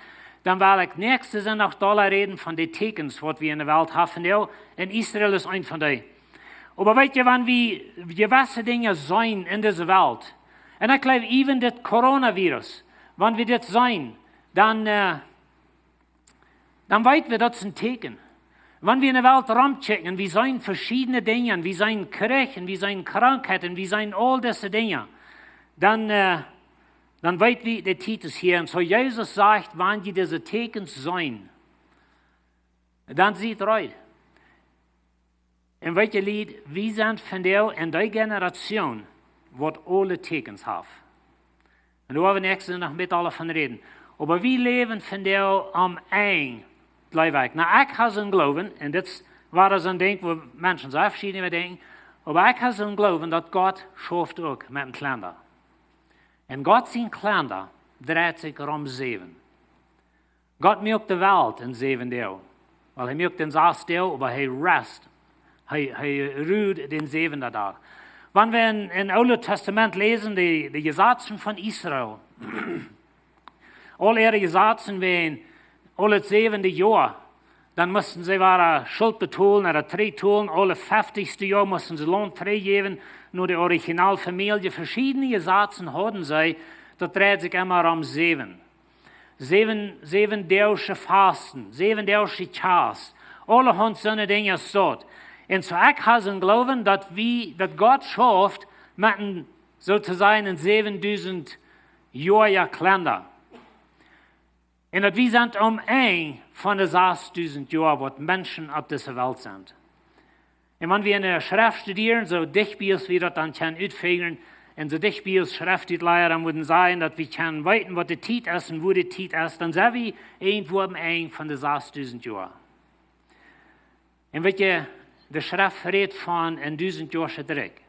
dan well ekj näakjsten Sindach dolla räden von de Tieekjens, waut wie en de Welt haben. Jo, un Israel es eent von dee. Oba weet jie, wan wie jewesse Dinja seenen en dise Welt, un ekj jleew, even dit Coronavirus, wan wie dit seenen, dan, äh, dan weet wie, daut es een Tieekjen. Wan wie en de Welt romkjikjen, wie seenen veschiedne Dinja, wie seenen Kjrich, wie seenen Krankheiten, wie seenen aul dise Dinja, dan, äh, dan weet wie, de Tiet es hia. Un soo Jesus sajcht, wan jie dise Tieekjens seenen, dan siet reed. Un weet jie, Lied, wie sent vondoag en dee Generation, waut aule Tieekjens haft. Un doa woa wie näakjsten Sindach noch met aule von räden. Oba wie läwen vondoag aum Enj, jleew ekj. Na, ekj hab soon Gloowen, un dit wia soon Dinkj, wua Menschen soo veschieden äwa denkjen, oba ekj hab soon Gloowen, daut Gott schauft uk met een Kalenda. Un Gott sien Kalenda dreit sikj rom säwen. Gott muak de Welt en säwen Doag. Well, hee muak dän sasten Doag, oba hee rest. Hee, hee ruht dän säwenden Dach. Wan wie en, en Oolet Tastament läsen, de, de Jesazen von Israel, aul äare Jesazen wieren aul daut säwende Joa, dan musten see wada Schult betolen, ooda trigjtolen. Aule feftichste Joa musten see Launt trigjjäwen no de Originalfamielje. Veschiedne Jesazen hauden see, daut dreid sikj emma rom säwen. Säwen, säwen Doag Fasten, säwen Doag Kjast, aulahaunt soone Dinja es daut. Un soo ekj hab soon Gloowen, daut wie, daut Gott schauft met een, soo to sajen, een säwendusend Joa Kalenda. Un daut wie sent aum Enj von de sasdusend Joa, waut Menschen opp dise Welt sent. Un wan wie en de Schreft studieren, soo dicht bie aus wie daut dan kjennen utfinjen, un soo dicht bie aus Schreftutleaja, dan wudden sajen, daut wie kjennen weeten, waut de Tiet es un woo de Tiet es, dan sent wie irjentwua aum Enj von de sasdusend Joa. Un weet jie, de Schreft rät von een dusend Joa Kjrich.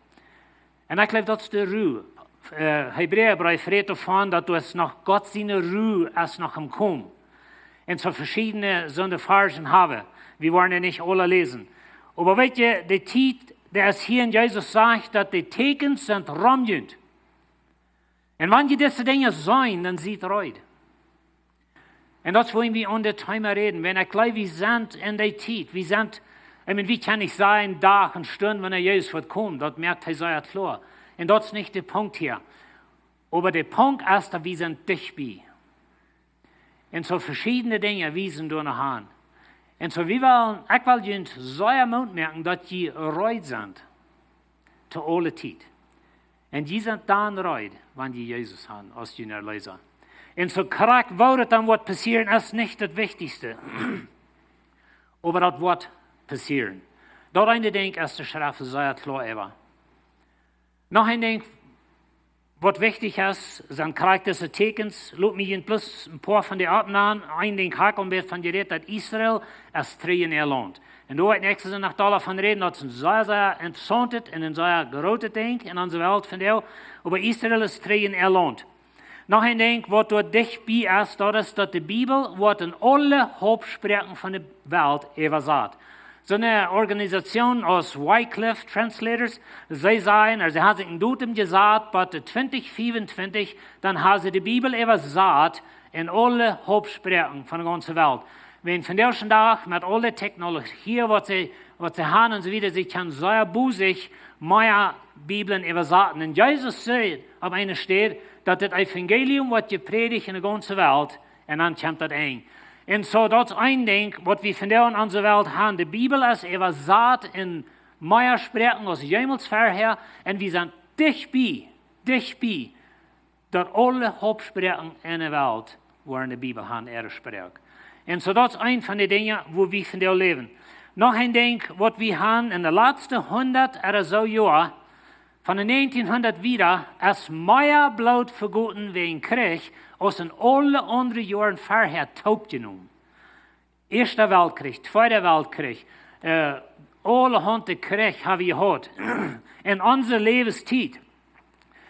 Un ekj jleew, daut es de Ru. Äh, Hebräabreef rät doavon, daut doa es noch Gott siene Ru es noch aum komen. Un soo veschiedne soone Varschen haben. Wie woaren dee nich aule läsen. Oba weet jie, de Tiet, dee es hia, un Jesus sajcht, daut de Tieekjens sent rom junt. Un wan jie dise Dinja seenen, dan siet reed. Un daut es, wua wie aun dit Thema räden. Wan ekj jleew, wie sent en dee Tiet. Wie sent, ekj meen, wie kjennen nich sajen, Dach un Stund, wanea Jesus woat komen. Daut moakt hee sea kloa. Un daut es nich de Punkt hia. Oba de Punkt es, daut wie sent dicht bie. Un soo veschiedne Dinja wiesen doa no aun. Un soo, wie wellen, ekj well junt sea Moot moaken, daut jie reed sent to aule Tiet. Un jie sent dan reed, wan jie Jesus haben aus jun Erleesa. Un soo krakjt waut dan woat passieren, es nich daut Wichtichste. Oba daut woat passieren. Daut eene Dinkj es de Schreft sea kloa äwa. Noch een Dinkj, waut wichtich es, sent krakjt dise Tieekjens. Lot mie junt bloos een poa von dee oppnanen. Een Dinkj hab ekj aul een bät von jerät, daut Israel es trigj en äa Launt. Un doa woa ekj näakjsten Sindach noch dolla von räden, daut es een sea, sea interessauntet un een sea grootet Dinkj en onse Welt vondoag. Oba Israel es trigj en äa Launt. Noch een Dinkj, waut doa dicht bie es, daut es, daut de Bibel woat en aule Hauptsproaken von de Welt äwasat. Soone Organisation aus Wycliffe Translators, see sajen, aulsoo see haben sikj een Datum jesat, bat de twintich fiefuntwintich, dan haben see de Bibel äwasat en aule Hauptsproaken von de gaunze Welt. Wan vondoag dän Dach met aule Technologie, waut see, waut see haben un soo wieda, see kjennen sea boolt mea Bibeln äwasaten. Un Jesus säd opp eene Städ, daut daut Evangelium woat jeprädicht en de gaunze Welt, un dan kjemt daut Enj. Un soo, daut es een Dinkj, waut wie vondoag en onse Welt haben. De Bibel es äwasat en mea Sproaken aus jemols verhäa, un wie sent dicht bie, dicht bie, daut aule Hauptsproaken en de Welt woaren de Bibel han äare Sproak. Un soo daut es een von de Dinja, woo wie vondoag läwen. Noch een Dinkj, waut wie han en de latste hundat ooda soo Joa, von de negentienhundat wieda, es mea Bloot vegoten wäajen Kjrich aus en aule aundre Joaren verhäa toopjenomen. Ieeschte Weltkjrich, Tweede Weltkjrich, äh, aulahaunt Kjrich ha wie jehaut. En onse Läwenstiet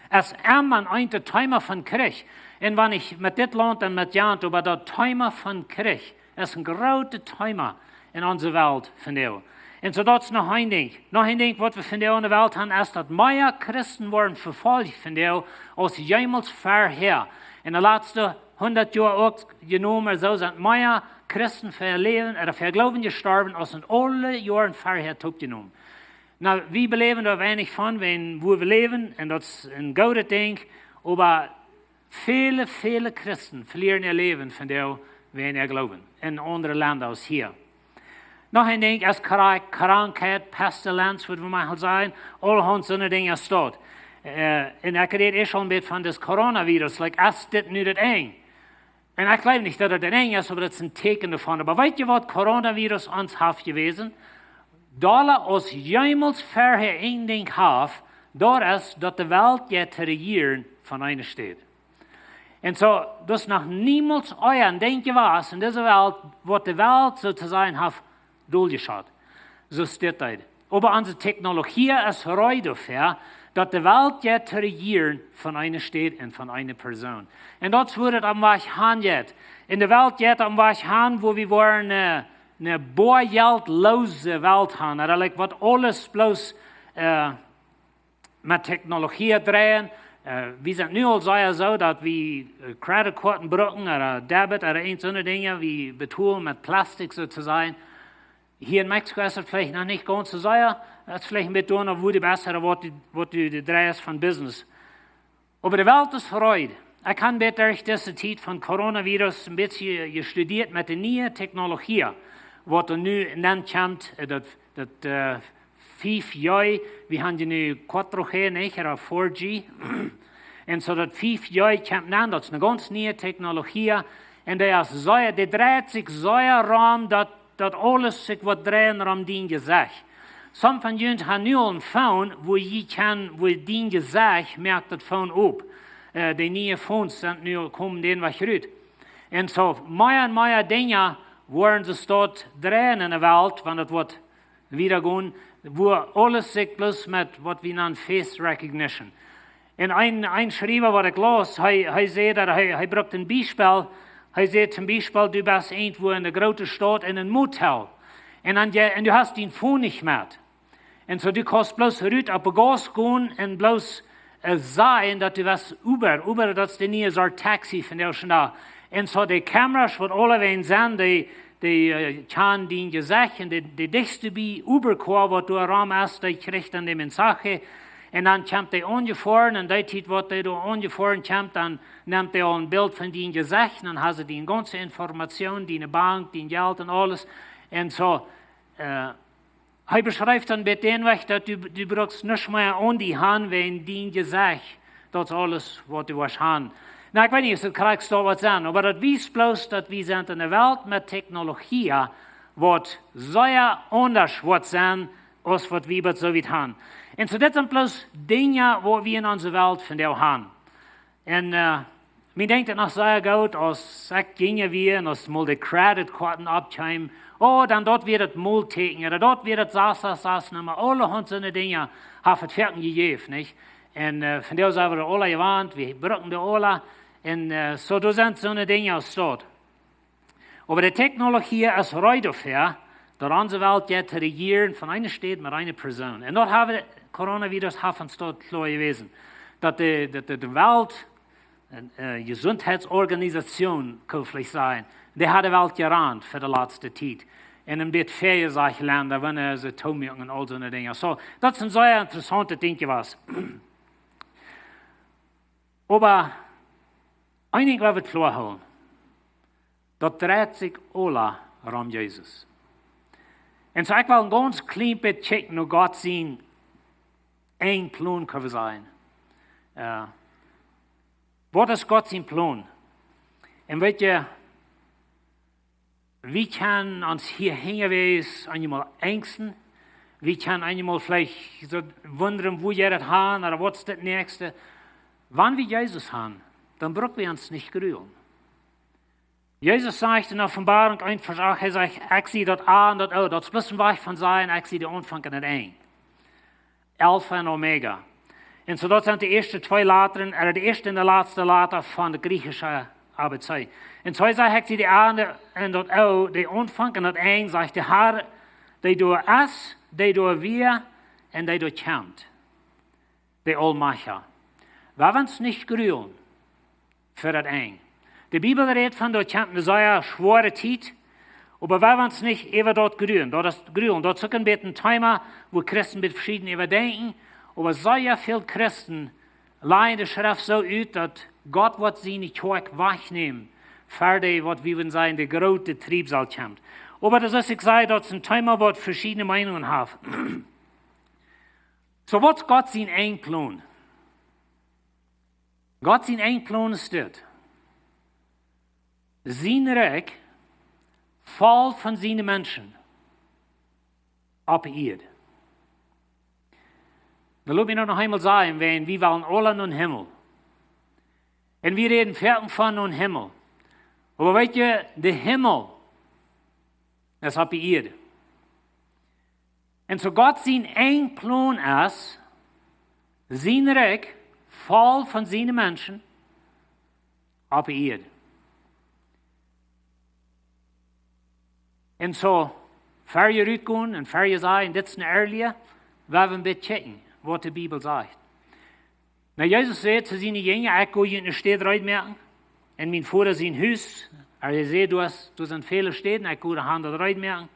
es emma een Thema von Kjrich. Un wan ekj met dit Launt un met jant, oba daut Thema von Kjrich es een grootet Thema en onse Welt vondoag. Un soo daut es noch een Dinkj. Noch een Dinkj, waut wie vondoag en de Welt han, es daut mea Christen woaren vefolcht vondoag aus jemols verhäa. En de latste hundat Joa uk jenomen, soo sent mea Christen fa äa Läwen, ooda fa äa Gloowen jestorwen aus en aule Joaren verhäa toopjenomen. Nu, wie beläwen doa weinich von, wäajen woo wie läwen, un daut es een goodet Dinkj, oba väle, väle Christen velieren äa Läwen vondoag wäajen äa Gloowen en aundre Lenda aus hia. Noch een Dinkj es Kra-, Krankheit, Pestilenz, waut wie mau sajen, aulahaunt soone Dinja staut. Äh, un ekj räd ieescht aul een bät von daut Coronavirus, like, es dit nu daut Enj? Un ekj jleew nich, daut daut daut Enj es, oba daut es een Tieekjen doavon. Oba weet jie, waut Coronavirus ons haft jewäsen? Dolla aus jemols verhäa een Dinkj haft, daut es, daut de Welt jeit to rejieren von eene Städ. Un soo, daut es noch niemols ea een Dinkj jewast en dise Welt, waut de Welt soo to sajen haft doljeschot. Soo steit daut. Oba onse Technologie es reed doafäa, daut de Welt jeit to rejieren von eene Städ un von eene Persoon. Un daut es wua daut aum Wajch han jeit. En de Welt jeit aum Wajch han, wua wie woaren, äh, eene boajeldloose Welt han. Daut, like, waut aules bloos, äh, met Technologie dreien. Äh, wie sent nu aul sea soo, daut wie, äh, Kreditkoaten brucken, ooda Debit, ooda eent soone Dinja, wie betolen met Plastik soo to sajen. Hia en Mexiko es daut veleicht noch nich gaunz soo sea. Daut es veleicht een bät doano, wua du best, ooda waut du, waut du, du dreist von Business. Oba de Welt es reed. Ekj hab een bät derch dise Tiet von Coronavirus een bät je-, jestudieet met de niee Technologie, waut doa nu nenkjemt, äh, daut, daut, äh, fief G, wie han je nu cuatro G, nich, ooda four G. Un soo daut fief G kjemt nenn, daut es eene gaunz niee Technologie. Un dee es sea, dee dreit sikj sea rom, daut, daut aules sikj woat dreien rom dien Jesecht. Some von junt han nu aul een Phone, wua jie kjennen, wua dien Jesecht moakt daut Phone op. Äh, de niee Phones sent nu, komen dän Wajch rut. Un soo mea un mea Dinja woaren sikj doa dreien en de Welt, wan daut woat wieda gonen, wua aules sikj bloos met waut wie nanen face recognition. Un een, een Schriewa, waut ekj laus, hee, hee säd daut hee, hee brukt een Biespel. Hee säd toom Biespel, du best irjentwua en eene groote Staut en een Motel. Un dan je, un du hast dien Phone nich met. Un soo, du kaust bloos rut opp de Gauss gonen un bloos, äh, sajen, daut du best Uber. Uber, daut es de niee Sort Taxi von de ieeschte Dach. Un soo, de Kameras, waut aulawäajen sent, dee, dee, äh, kjanen dien Jesecht un de, de dichtste bie Uber-Koa, waut doa rom es, dee kjricht dan de Message. Un dan kjemt dee aunjefoaren, un dee Tiet, waut dee doa aunjefoaren kjemt, dan nemt dee aul een Bilt von dien Jesecht, un dan haben see dee gaunze Information, diene Bank, dien Jelt un aules. Un soo, äh, hee beschrift dan met dän Wajch, daut du, du brukst nuscht mea aun die han, wäajen dien Jesecht, daut es aules, waut du woascht han. Nu, ekj weet nich, es daut krakjt soo waut sennen, oba daut wiest bloos, daut wie sent en eene Welt met Technologie, waut sea aundasch woat sennen, aus waut wie bat soo wiet han. Un soo, dit sent bloos Dinja, waut wie en onse Welt vondoag han. Un, äh, mie denkjt et noch sea goot, aus ekj jinja wia un aus mol de Kreditkoaten oppkjeemen, oh, dan daut wia daut Moltieekjen, ooda daut wia daut sas sas sas Numma, aulahaunt soone Dinja, haft et foaken jejäft, nich? Un, äh, vondoag sent wie aula jewant, wie brucken dee aula, un, äh, soo, doa sent soone Dinja aus daut. Oba de Technologie es reed doafäa, daut onse Welt jeit to rejieren von eene Städ met eene Persoon. Un daut haft de Coronavirus haft ons daut kloa jewäsen. Daut de, daut de, de Welt, äh, Jesuntheitsorganisation, kaun ekj veleicht sajen, dee haft de Welt jerant fa de latste Tiet. Un een bät väajesajcht Lenda, wan see tomoaken un aul soone Dinja. Soo, daut es een sea interessauntet Dinkj jewast. Oba een Dinkj well wie kloa hoolen. Daut dreit sikj aula rom Jesus. Un soo, ekj well een gaunz kjlien bät kjikjen no Gott sien Enjplon, kaun wie sajen. Äh, waut es Gott sien Plon? Un weet jie, wie kjennen ons hia hinjawäajes eenjemol enjsten. Wie kjennen eenjemol veleicht soo wundren, woo jie daut han, ooda waut es daut näakjste. Wan wie Jesus han, dan bruck wie ons nich grulen. Jesus sajcht en Openboarunk eent Varsch acht, hee sajcht: "Ekj sie daut A un daut O." Daut es bloos een Wajch von sajen: "Ekj sie de Aunfank un daut Enj." Alfa un Omega. Un soo daut sent de ieeschte twee Latren, ooda de ieeschte un de latste Lata von de griechische A B C. Un soo hee sajcht: "Ekj sie de A un daut O, de Aunfank un daut Enj," sajcht de Har, "dee doa es, dee doa wia un dee doa kjemt." De Almajchtja. Wie woaren ons nich grulen fa daut Enj. De Bibel rät von, daut kjemt eene sea schwoare Tiet, oba wie woaren ons nich äwa daut grulen. Daut es grulen. Daut es uk een bät een Thema, wua Christen een bät veschieden äwa denkjen. Oba sea väl Christen lajen de Schreft soo ut, daut Gott woat siene Kjoakj wajchnämen, ver dee, waut wie wudden sajen, de groote Triebsal kjemt. Oba daut, soo aus ekj säd, daut es een Thema, waut veschiedne Meinungen haft. Soo, waut es Gott sien Enjplon? Gott sien Enjplon es dit: Sien Rikj voll von siene Menschen opp de Ieed. Dan lot mie daut noch eemol sajen, wan wie wellen aula nom Himmel. Un wie räden foaken von nom Himmel. Oba weet jie, de Himmel es opp de Ieed. Un soo Gott sien Enjplon es, sien Rikj voll von siene Menschen opp de Ieed. Un soo, ver jie rutgonen un ver jie sajen: "Dit es een Erlia", woa wie een bät kjikjen, waut de Bibel sajcht. Nu, Jesus säd to siene Jinja: "Ekj go junt eene Städ reed moaken. En mien Voda sien Hus", hee säd, "doa es, doa sent väle Städen, ekj go han daut reed moaken."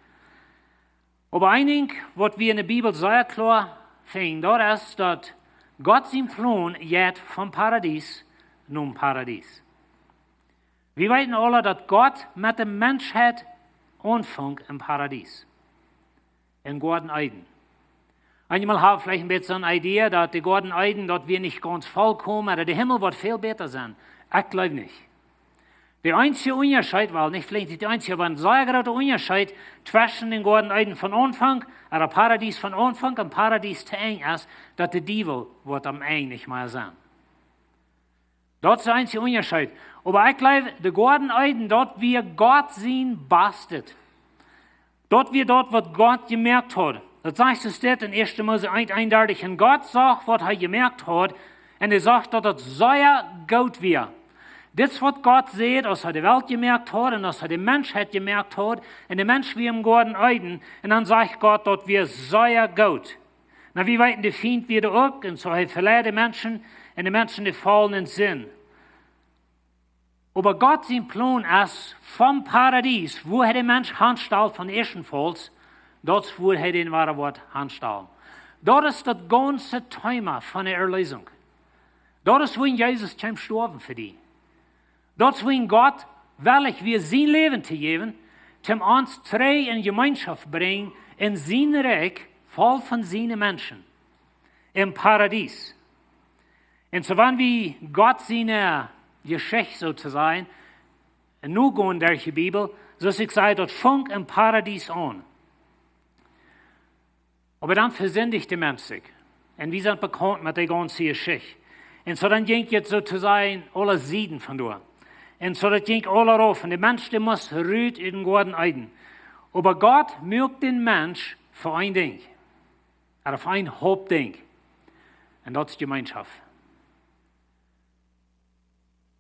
Oba een Dinkj, waut wie en de Bibel sea kloa finjen, daut es, daut Gott sien Plon jeit vom Paradies nom Paradies. Wie weeten aula, daut Gott met de Menschheit aunfunk em Paradies, em Goaden Eden. Eenjemol hab wie veleicht een bät soon Idee, daut de Goaden Eden, daut wia nich gaunz volkomen, ooda de Himmel woat väl bäta sennen. Ekj jleew nich. De eensje Unjascheet, well, nich veleicht nich de eensje, oba een sea groota Unjascheet tweschen dän Goaden Eden von Aunfank, ooda Paradies von Aunfank un Paradies to Enj es, daut de Diewel woat aum Enj nich mea sennen. Daut es de eensje Unjascheet. Oba ekj jleew, de Goaden Eden, daut wia Gott sien Bastet. Daut wia daut, waut Gott jemoakt haud. Daut sajcht soo steit en ieeschte Mose eent eenundartich: "Un Gott sach, waut hee jemoakt haud, un hee sach, daut daut sea goot wia." Dit es, waut Gott säd, aus hee de Welt jemoakt haud un aus hee de Menschheit jemoakt haud, un de Mensch wia em Goaden Eden, un dan sajcht Gott, daut wia sea goot. Nu, wie weeten, de Fient wia doa uk, un soo hee veleid de Menschen, un de Menschen, dee faulen en Sind. Oba Gott sien Plon es vom Paradies, wua hee de Mensch hanstalt von ieeschten Fauls, daut es, wua hee dän wada woat hanstalen. Daut es daut gaunze Thema von de Erlösung. Daut es, wuarom Jesus kjeem stoawen fa die. Daut es, wuarom Gott wellich wia, sien Läwen to jäwen, om ons trigj en Jemeenschoft brinjen, en sien Rikj, voll von siene Menschen, em Paradies. Un soo, wan wie Gott siene Jeschicht, soo to sajen, nogonen derch de Bibel, soo aus ekj säd, daut funk em Paradies aun. Oba dan vesindicht de Mensch sikj. Un wie sent bekaunt met de gaunze Jeschicht. Un soo dan jinkj et, soo to sajen, aule Sieden von doa. Un soo daut jinkj aula rauf. Un de Mensch, dee must rut ut dän Goaden Eden. Oba Gott muak dän Mensch fa een Dinkj. Ooda fa een Hauptdinkj. Un daut es Jemeenschoft.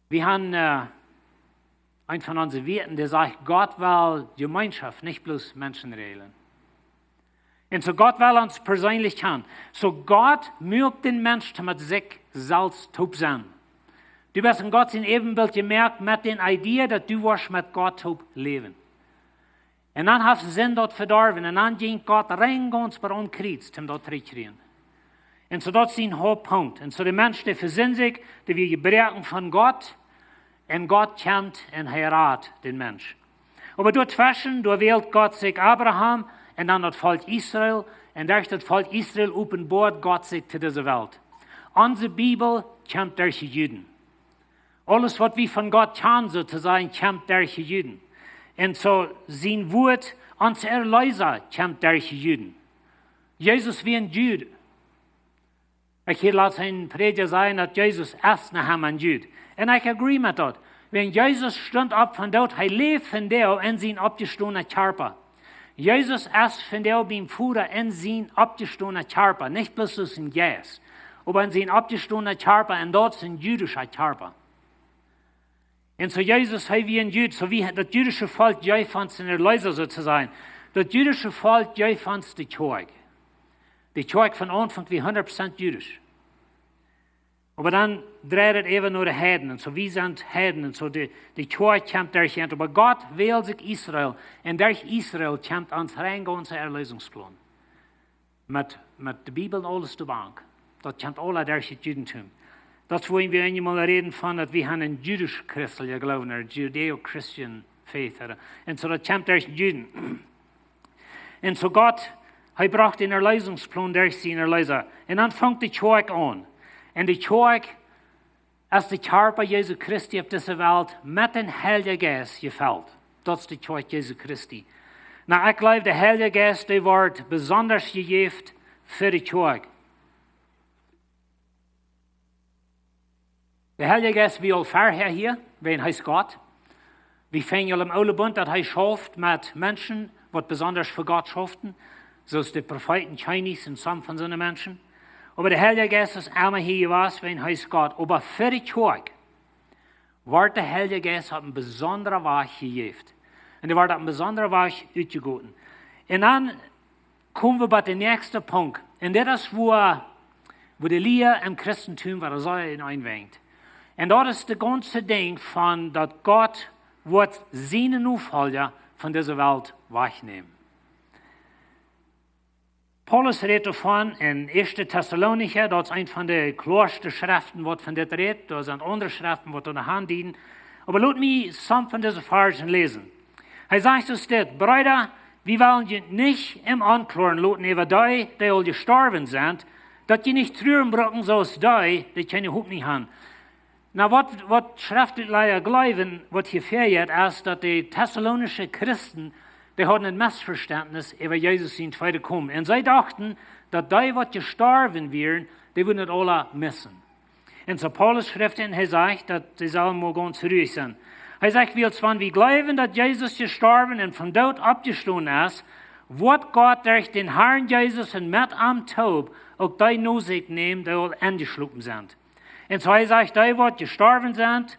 Wie haben, äh, een von onse Wieed, dee sajcht, Gott well Jemeenschoft, nich bloos Menschen reajlen. Un soo Gott well ons perseenlich kjanen. Soo Gott muak dän Mensch met sikj selfst toop sennen. Du best en Gott sien Äwenbilt jemoakt met dän Idee, daut du woascht met Gott toop läwen. Un dan haft Sind daut vedorwen. Un dan jinkj Gott rein gaunz bat aum Kjriez, om daut trigj to kjrieen. Un soo daut es een Hauptpunkt. Un soo de Mensch, dee vesindicht sikj, dee wia jebroaken von Gott. Un Gott kjemt un hee rat dän Mensch. Oba doatweschen, doa wält Gott sikj Abraham un dan daut Volkj Israel. Un derch daut Volkj Israel openboat Gott sikj to dise Welt. Onse Bibel kjemt derch de Juden. Aules waut wie von Gott kjanen, soo to sajen, kjemt derch de Juden. Un soo sien Wuat, ons Erleesa, kjemt derch de Juden. Jesus wia een Jud. Ekj hieed latst eenen Prädja sajen, daut Jesus es noch emma een Jud. Un ekj agree met daut. Wan Jesus stunt opp von doot, hee läft vondoag en sien oppjestonen Kjarpa. Jesus es vondoag biem Voda en sien oppjestonen Kjarpa. Nich bloos aus een Jeist, oba en sien oppjestonen Kjarpa, un daut es een judischa Kjarpa. Un soo Jesus, hee wia een Jud, soo aus daut judische Volkj jeef ons een Erleesa, soo to sajen. Daut judische Volkj jeef ons de Kjoakj. De Kjoakj von Aunfank wia hundat Prozent judisch. Oba dan dreid et äwa no de Heiden, un soo wie sent Heiden, un soo de, de Kjoakj kjemt derch an. Oba Gott wält sikj Israel, un derch Israel kjemt ons rein gaunze Erleesungsplan. Met, met de Bibel un aules doabank. Daut kjemt aula derch daut Judentum. Daut es wuarom wie eenjemol räden von daut wie haben een judisch-christelja Gloowen, een Judeo-Christian faith, ooda. Un soo daut kjemt derch de Juden. Un soo Gott, hee brocht dän Erleesungsplan derch sien Erleesa. Un dan fangt de Kjoakj aun. Un de Kjoakj es de Kjarpa Jesu Christi opp dise Welt met dän Heiljen Jeist jefelt. Daut es de Kjoakj Jesu Christi. Nu, ekj jleew, de Heilje Jeist, dee woat besonda jejäft fa de Kjoakj. De Heilje Jeist wia aul verhäa hia, wiels hee es Gott. Wie finjen aul em Oolen Bunt, daut hee schauft met Menschen, waut besonda fa Gott schauften, soo aus de Profeeten, Kjennichs un soone von soone Menschen. Oba de Heilje Jeist es emma hia jewast, wiels hee es Gott. Oba fa de Kjoakj woat de Heilje Jeist opp een besondren Wajch jejäft. Un dee woat opp een besondren Wajch utjegoten. Un dan komen wie bie dän näakjsten Punkt. Un dit es, wua, wua de Lia em Christentum, wua dee soo enenn wenjt. Un daut es daut gaunze Dinkj von daut Gott woat siene Nofolja von dise Welt wajchnämen. Paulus rät doavon en Ieeschte Tessalonicha, daut es eent von de kloaste Schreften, waut von dit rät. Doa sent aundre Schreften, waut doa noch aundieden. Oba lot mie some von dise Varzen läsen. Hee sajcht soo dit: Breeda, wie wellen junt nich em Onkloaren loten äwa dee, dee aul jestorwen sent, daut jie nich truren brucken soo aus dee, dee kjeene Hopninj han. Nu, waut, waut Schreftutlaja jleewen, waut hia väajeit, es, daut de tessalaunische Christen, dee hauden een Missvestentnis äwa Jesus sien tweedet Komen. Un see dochten, daut dee, waut jestorwen wieren, dee wudden et aula missen. Un soo Paulus schrift, un hee sajcht, daut dee sellen mau gaunz ruich sennen. Hee sajcht: Wiels wan wie jleewen, daut Jesus jestorwen un vom Doot oppjestonen es, woat Gott derch dän Harn Jesus un met am toop uk dee no sikj nämen, dee aul enjeschlopen sent. Un soo hee sajcht, dee, waut jestorwen sent,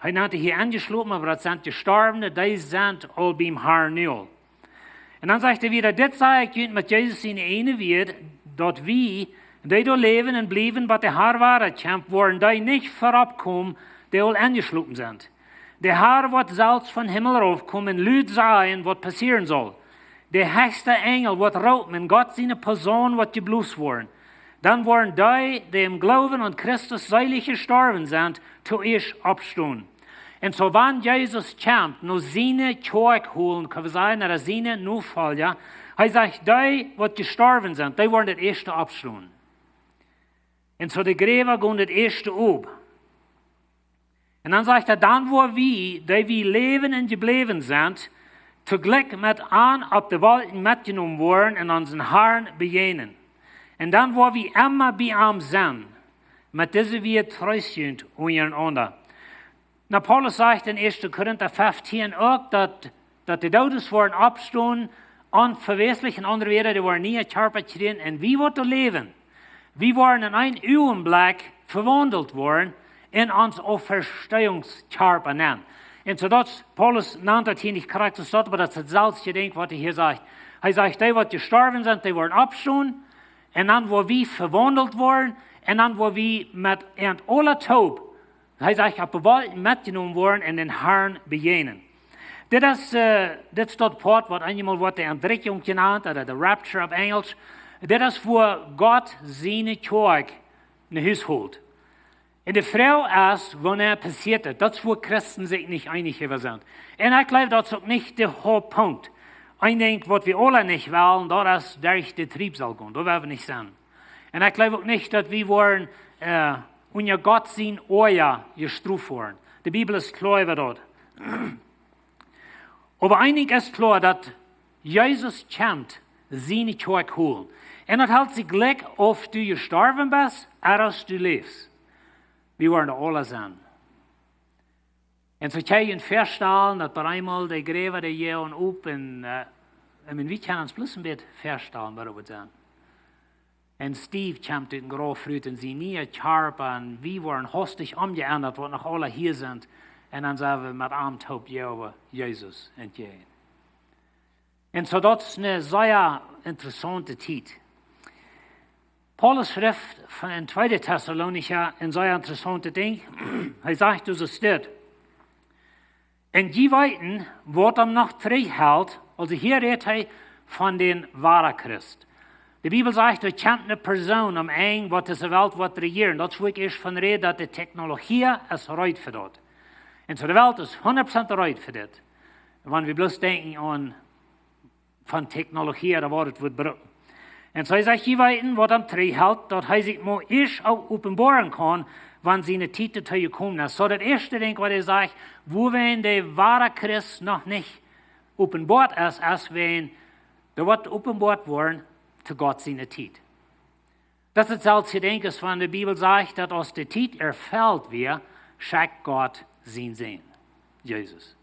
hee nant dee hia enjeschlopen, oba daut sent Jestorwne, dee sent aul biem Harn nu aul. Un dan sajcht hee wada: Dit saj ekj junt met Jesus siene ieejne Wieed, daut wie, dee doa läwen un bliewen, bat de Har wada kjemt, woaren dee nich verop komen, dee aul enjeschlopen sent. De Har woat selfst vom Himmel raufkomen un lud sajen, waut passieren saul. De hechste Enjel woat roopen un Gott siene Posaun woat jeblost woaren. Dan woaren dee, dee em Gloowen aun Christus seelich jestorwen sent, toieescht oppstonen. Un soo wan Jesus kjemt, no siene Kjoakj holen, kjenn wie sajen, no siene Nofolja, hee sajcht, dee, waut jestorwen sent, dee woaren daut ieeschte oppstonen. Un soo de Jräwa gonen daut ieeschte op. Un dan sajcht hee: Dan woa wie, dee wie läwen un jebläwen sent, toojlikj met an opp de Wolkjen metjenomen woaren un onsen Harn bejäajnen. Un dan woa wie emma bie am sennen. Met dise Wieed treest junt unjarenaunda. Nu, Paulus sajcht en Ieeschte Korinta feftieen uk, daut, daut de Doodes woaren oppstonen, onvewäslich, en aundre Wieed, dee woaren niee Kjarpa kjrieen. Un wie, waut doa läwen, wie woaren en een Uagenblekj vewaundelt woaren en ons Auferstehungskjarpa nenn. Un soo daut, Paulus nant daut hia nich krakjt soo, oba daut es daut selwje Dinkj, waut hee hia sajcht. Hee sajcht, dee, waut jestorwen sent, dee woaren oppstonen. Un dan woa wie vewaundelt woaren. Un dan woa wie met an aula toop, hee sajcht, opp de Wolkjen metjenomen woaren un dän Harn bejäajnen. Dit es, äh, dit es daut Poat, waut eenjemol woat de Entrikjunk jenant, ooda de rapture opp Enjelsch. Dit es, wua Gott siene Kjoakj no Hus holt. Un de Froag es, wanea passieet daut? Daut es, wua Christen sikj nich eenich äwa sent. Un ekj jleew, daut es uk nich de Hauptpunkt. Een Dinkj, waut wie aula nich wellen, daut es derch de Triebsal gonen. Daut wellen wie nich sennen. Un ekj jleew uk nich, daut wie woaren, äh, unja Gott sien Oaja jestroft woaren. De Bibel es kloa äwa daut. Oba eent es kloa, daut Jesus kjemt siene Kjoakj holen. Un daut helt sikj jlikj, auf du jestorwen best ooda aus du läfst. Wie woaren doa aula sennen. Un soo kjenn jie junt väastalen, daut bie eemol de Jräwa, dee gonen op un, äh, I mean, wie kjennen ons bloos een bät väastalen, waut daut woat sennen. Un Steve kjemt ut een Grauf rut un sien niea Kjarpa, un wie woaren hastich omjeendat, waut noch aula hia sent. Un dan sent wie met am toop Jehowa, Jesus, entjäajen. Un soo daut es eene sea interessaunte Tiet. Paulus schrift von en tweede Tessalonicha een sea interessauntet Dinkj. Hee sajcht, du sajchst dit. Un jie weeten, waut am noch trigjhelt, aulsoo hia rät hee von dän woaren Christ. De Bibel sajcht, doa kjemt eene Persoon aum Enj, waut dise Welt woat rejieren. Daut es, wua ekj ieescht von räd, daut de Technologie es reed fa daut. Un soo de Welt es hundat Prozent reed fa dit. Wan wie bloos denkjen aun von Technologie, doa woat et waut brucken. Un soo sajcht, jie weeten, waut am trigjhelt, daut hee sikj mau ieescht uk openboaren kaun, wan siene Tiet doatoo jekomen es. Soo daut ieeschte Dinkj, waut hee sajcht, wua wan de woare Christ noch nich openboat es, es wan dee woat openboat woaren to Gott siene Tiet. Daut es daut selwje Dinkj aus wan de Bibel sajcht, daut aus de Tiet erfelt wia, schekjt Gott sienen Sän, Jesus.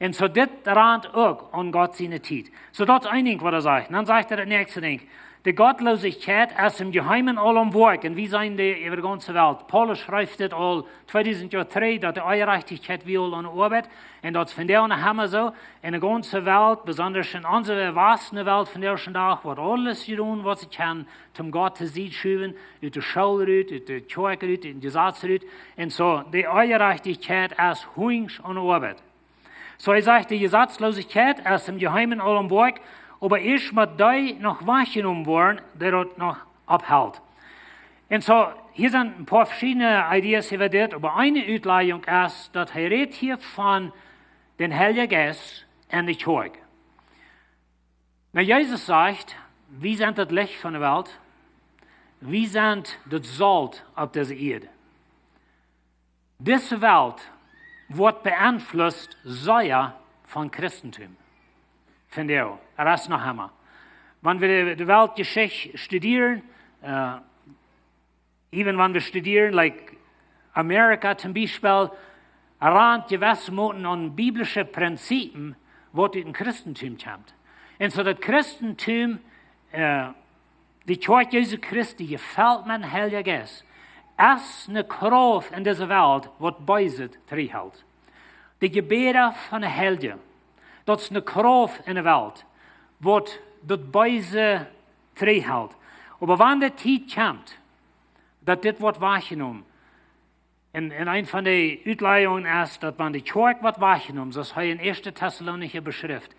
Un soo dit rant uk aun Gott siene Tiet. Soo daut es een Dinkj, waut hee sajcht. Dan sajcht hee daut näakjste Dinkj. De Gottlosigkeit es em Jeheimen aul aum Woakjen. Un wie seenen dee äwa de gaunze Welt. Paulus schrift dit aul tweedusent Joa trigj, daut de Onjerajchtichkjeit wia aul aun de Oabeit. Un daut es vondoag noch emma soo. En de gaunze Welt, besonda en onse volwossne Welt vondoag dän Dach, woat aules jedonen, waut see kjennen, om Gott to Sied schuwen, ut de School rut, ut de Kjoakj rut, ut de Jesazen rut. Un soo, de Onjerajchtichkjeit es huach aun de Oabeit. Soo, hee sajcht, de Jesatzlosigkeit es em Jeheimen aul aum Woakj, oba ieescht mott dee noch wajchjenomen woaren, dee daut noch opphelt. Un soo, hia sent een poa veschiedne Ideas äwa dit, oba eene Utlajung es, daut hee rät hia von dän Heiljen Jeist en de Kjoakj. Nu, Jesus sajcht, wie sent daut Licht von de Welt, wie sent daut Solt opp dise Ieed. Dise Welt woat beenflusst sea von Christentum. Vondoag, daut es noch emma. Wan wie de, de Weltjeschicht studieren, äh, even wan wie studieren, like Amerika toom Biespel, rant jewesse Moten aun biblische Prinzipien, waut ut dän Christentum kjemt. Un soo daut Christentum, äh, de Kjoakj Jesu Christi, jefelt met dän Heiljen Jeist, es eene Krauft en dise Welt, waut Beeset trigjhelt. De Jebäda von de Heilje, daut es eene Krauft en de Welt, waut daut Beese trigjhelt. Oba wan de Tiet kjemt, daut dit woat wajchjenomen, un, un eene von de Utlajungen es, daut wan de Kjoakj woat wajchjenomen, soo aus hee en ieeschte Tessalonicha beschrift,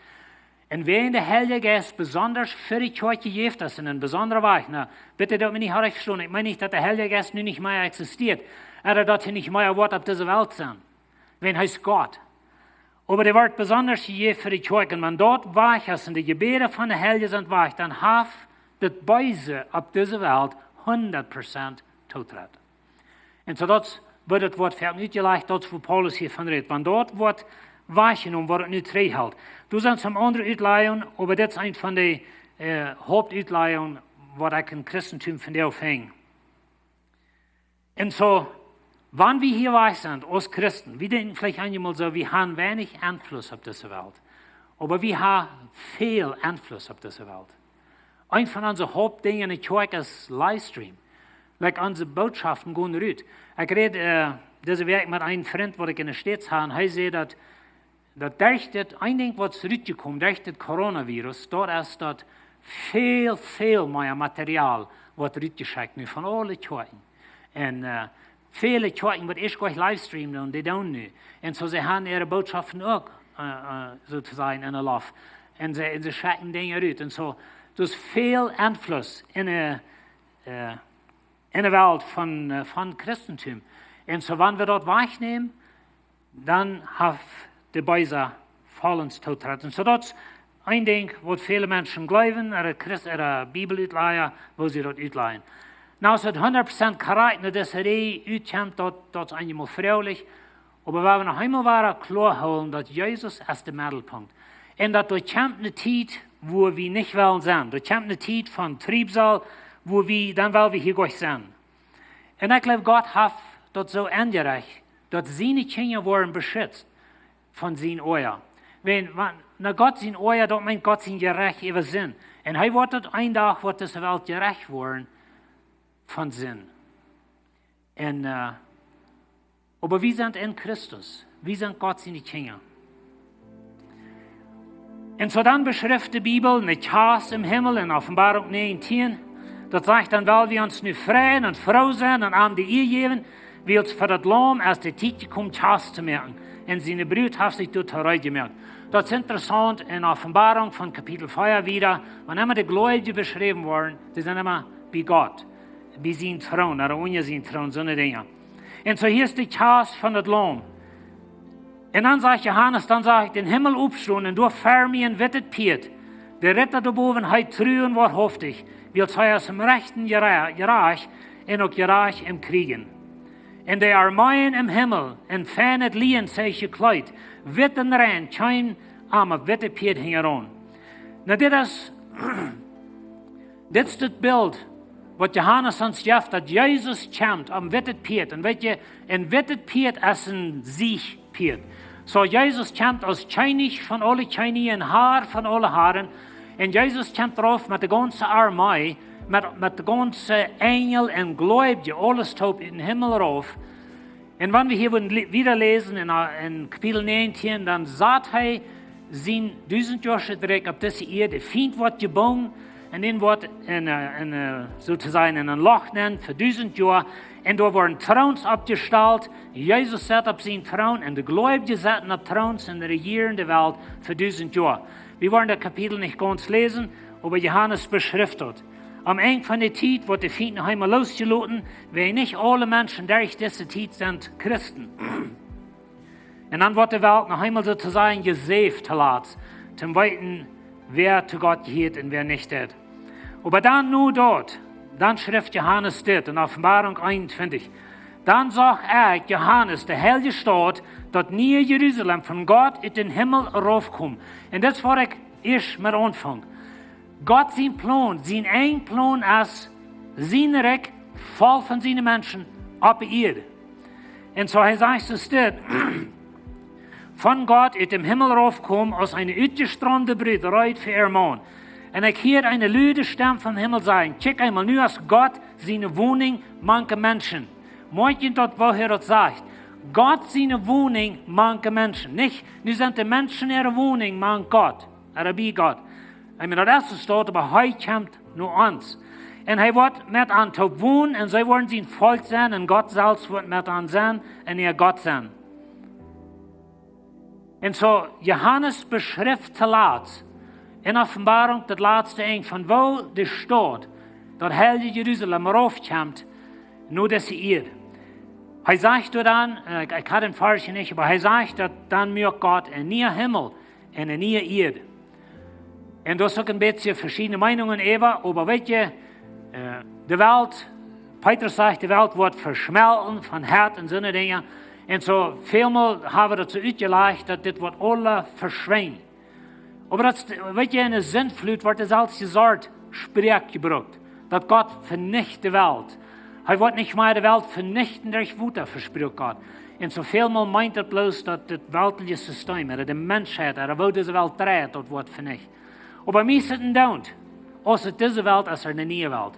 un wäajen de Heilje Jeist besonda fa de Kjoakj jejäft es en een besondra Wajch. Nu, bitte doot mie nich orrajcht vestonen. Ekj meen nich, daut de Heilje Jeist nu nich mea eksistieet, ooda daut hee nich mea woat opp dise Welt sennen. Wiels hee es Gott. Oba dee woat besonda jejäft fa de Kjoakj. Un wan daut wajch es un de Jebäda von de Heilje sent wajch, dan haft daut Beese opp dise Welt hundat Prozent Totrit. Un soo daut woat daut Wort fa ons utjelajcht, daut es, wua Paulus hia von rät. Wan daut woat wajchjenomen, woat et nu trigjhoolen. Doa sent noch aundre Utlajungen, oba dit es eent von de, äh, Hauptutlajungen, waut ekj em Christentum vondoag finj. Un soo, wan wie hia wajch sent aus Christen, wie denkjen veleicht eenjemol soo, wie haben weinich Einfluss opp dise Welt. Oba wie haben väl Einfluss opp dise Welt. Eent von onse Hauptdinja en de Kjoakj es Livestream. Like, onse Bootschoften gonen rut. Ekj räd, äh, dise Wäakj met eenen Frint, waut ekj en de States haud, un hee säd daut, daut derch dit, een Dinkj waut es rutjekomen, derch dit Coronavirus, daut es daut väl, väl mea Material woat rutjeschekjt nu von aule Kjoakjen. Un, äh, väle Kjoakjen waut ieescht goanich Livestream doonen, dee doonen nu. Un soo, see haben äare Bootschoften uk, äh, äh, soo to sajen, en de Loft. Un see, un see schekjen Dinja rut. Un soo, doa es väl Einfluss en de, äh, en de Welt von, äh, von Christentum. Un soo, wan wie daut wajchnämen, dan haft de Beesa vollends Totrit. Un soo daut es een Dinkj, waut väle Menschen jleewen, ooda Christ-, ooda Bibelutlaja, woo see daut utlajen. Nu, es daut hundat Prozent korrekt, nu, daut es ea utkjemt, daut, daut es eemol froaglich. Oba wie wellen noch eemol wada kloa hoolen, daut Jesus es de Meddelpunkt. Un daut doa kjemt eene Tiet, wua wie nich wellen sennen. Doa kjemt eene Tiet von Triebsal, wua wie, dan well wie hia goanich sennen. Un ekj jleew, Gott haft daut soo enjerecht, daut siene Kjinja woaren beschitzt von sien Oaja. Wan, wan, nu, Gott sien Oaja, daut meent Gott sien Jerecht äwa Sind. Un hee woat daut een Dach, woat dise Welt jerecht woaren von Sind. Un, äh, oba wie sent en Christus. Wie sent Gott siene Kjinja. Un soo dan beschrift de Bibel eene Kjast em Himmel en Openboarunk näajentieen. Daut sajcht, dan well wie ons nu freien un froo sennen un am de Ea jäwen, wiels fa daut Laum es de Tiet jekomen, Kjast to moaken. Un siene Brut haft sikj doatoo reed jemoakt. Daut es interessaunt, en Openboarunk von Kapitel vea wieda, wan emma de Gleubje beschräwen woaren, dee sent emma bie Gott, bie sien Troon, ooda unja sien Troon, soone Dinja. Un soo hia es de Kjast von daut Laum. Un dan sajcht Johanes, dan sach ekj dän Himmel opstonen, un doa ver mie een wittet Pieet. De Ritta doa bowen, hee tru un woarhauftich, wiels hee es em Rechten jera-, jerajcht un uk jerajcht em Kjrieejen. Un de Armeeen em Himmel, en feinet Lienzeich jekjleet, witt un rein, kjeem am opp wittet Pieet hinjaraun. Nu, dit es, dit es daut Bilt, waut Johanes ons jeft, daut Jesus kjemt opp een wittet Pieet. Un weet jie, een wittet Pieet es een Siechpieet. Soo, Jesus kjemt aus Kjennich von aule Kjennichs un Har von aule Haren. Un Jesus kjemt rauf met de gaunze Armee, met, met de gaunze Enjel un Gleubje, aules toop ut dän Himmel rauf. Un wan wie hia wudden le-, wieda läsen en, äh, en Kapitel näajentieen, dan sat hee sien dusentjoaschet Rikj opp dise Ieed. De Fient woat jebungen un dän woat en, äh, en, äh, soo to sajen, en een Loch nenn fa dusent Joa. Un doa woaren Troons oppjestalt. Jesus sett opp sienen Troon un de Gleubje setten opp Troons un rejieren de Welt fa dusent Joa. Wie woaren daut Kapitel nich gaunz läsen, oba Johanes beschrift daut. Aum Enj von de Tiet woat de Fient noch eemol losjeloten, wiels nich aule Menschen derch dise Tiet sent Christen. Un dan woat de Welt noch eemol soo to sajen jesäft, to latst, toom weeten, wäa to Gott jehieet un wäa nich deit. Oba dan, nu daut, dan schrift Johanes dit en Openboarunk eenuntwintich. Dan sach ekj, Johanes, de heilje Staut, daut niee Jerusalem, von Gott ut dän Himmel raufkomen. Un dit es waut ekj ieescht met aunfunk. Gott sien Plon, sien eejna Plon es sien Rikj voll von siene Menschen opp de Ieed. Un soo, hee sajcht soo dit, von Gott ut dän Himmel raufkomen aus eene utjestraumde Brut reed fa äa Maun. Un ekj hieed eene lude Stemm vom Himmel sajen: Kjikj eemol, nu es Gott siene Wonunk mank de Menschen. Moakj junt daut, woo hee daut sajcht. Gott siene Wonunk mank de Menschen. Nich, nu sent de Menschen äare Wonunk mank Gott, ooda bie Gott. Ekj meen, daut es de Staut, oba hee kjemt no ons. Un hee woat met an toop wonen un see woaren sien Volkj sennen un Gott selfst woat met an sennen un äa Gott sennen. Un soo, Johanes beschrift to latst en Openboarunk daut latste Enj von woo de Staut, daut heilje Jerusalem, raufkjemt no dise Ieed. Hee sajcht doa dan, äh, ekj, ekj hab dän Varsch nich, oba hee sajcht daut dan muak Gott een niea Himmel un eene niee Ieed. Un doa es uk een bät veschiedne Meinungen äwa, oba weet jie, äh, de Welt, Petrus sajcht, de Welt woat veschmelten von Hett un soone Dinja. Un soo välmol hab wie daut soo utjelajcht, daut dit woat aules veschwinjen. Oba daut, weet jie, en de Sintflut woat selfst dee Sort Sproak jebrukt, daut Gott venicht de Welt. Hee woat nich mea de Welt venichten derch Wota, vesprakjt Gott. Un soo välmol meent daut bloos, daut daut weltliche System, ooda de Menschheit, ooda woo dise Welt dreit, daut woat venicht. Oba mie es daut een Doont, aus et dise Welt es eene niee Welt.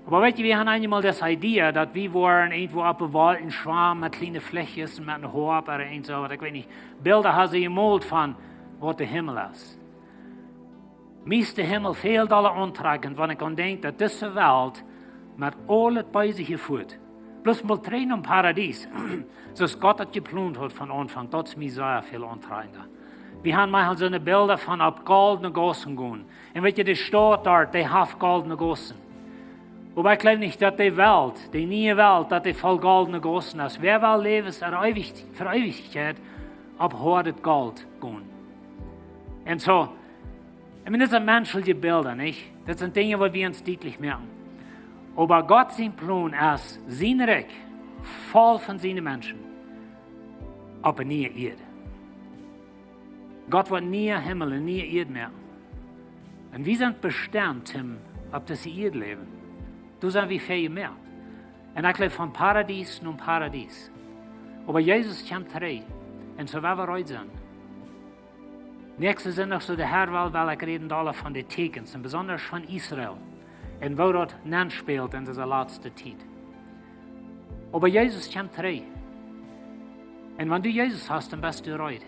Oba weet jie, wie haben eemol dise Idee, daut wie woaren irjentwua opp de Wolkjen schwamen met kjliene Flichjes un met eene Hoap ooda irjent soo, waut ekj weet nich. Bilda haben see jemolt von waut de Himmel es. Mie es de Himmel väl dolla auntrakjent, wan ekj aun denkj, daut dise Welt met aul daut Beese hia fuat, bloos mol trigj nom Paradies, soo aus Gott daut jeplont haud von Aunfank, daut es mie sea väl auntrakjenda. Wie haben mol soone Bilda von opp goldne Gaussen gonen. Un weet jie, de Staut doa, dee haft goldne Gaussen. Oba ekj jleew nich, daut de Welt, de niee Welt, daut dee voll goldne Gaussen es. Wäa well läwens-, ooda eewich-, fa Eewichkjeit opp hoadet Golt gonen? Un soo, ekj meen, daut sent menschelje Bilda, nich? Daut sent Dinja, waut wie ons dietlich moaken. Oba Gott sien Plon es sien Rikj, voll von siene Menschen, opp eene niee Ieed. Gott woat nieen Himmel un niee Ieed moaken. Un wie sent bestemt, om opp dise Ieed to läwen. Doa sent wie fa jemoakt. Un ekj läw von Paradies no Paradies. Oba Jesus kjemt trigj. Un soo woa wie reed sennen. Näakjsten Sindach, soo de Herr well, well ekj räden doa von de Tieekjens, un besonda von Israel. Un woo daut nennspält en dise latste Tiet. Oba Jesus kjemt trigj. Un wan du Jesus hast, dan best du reed.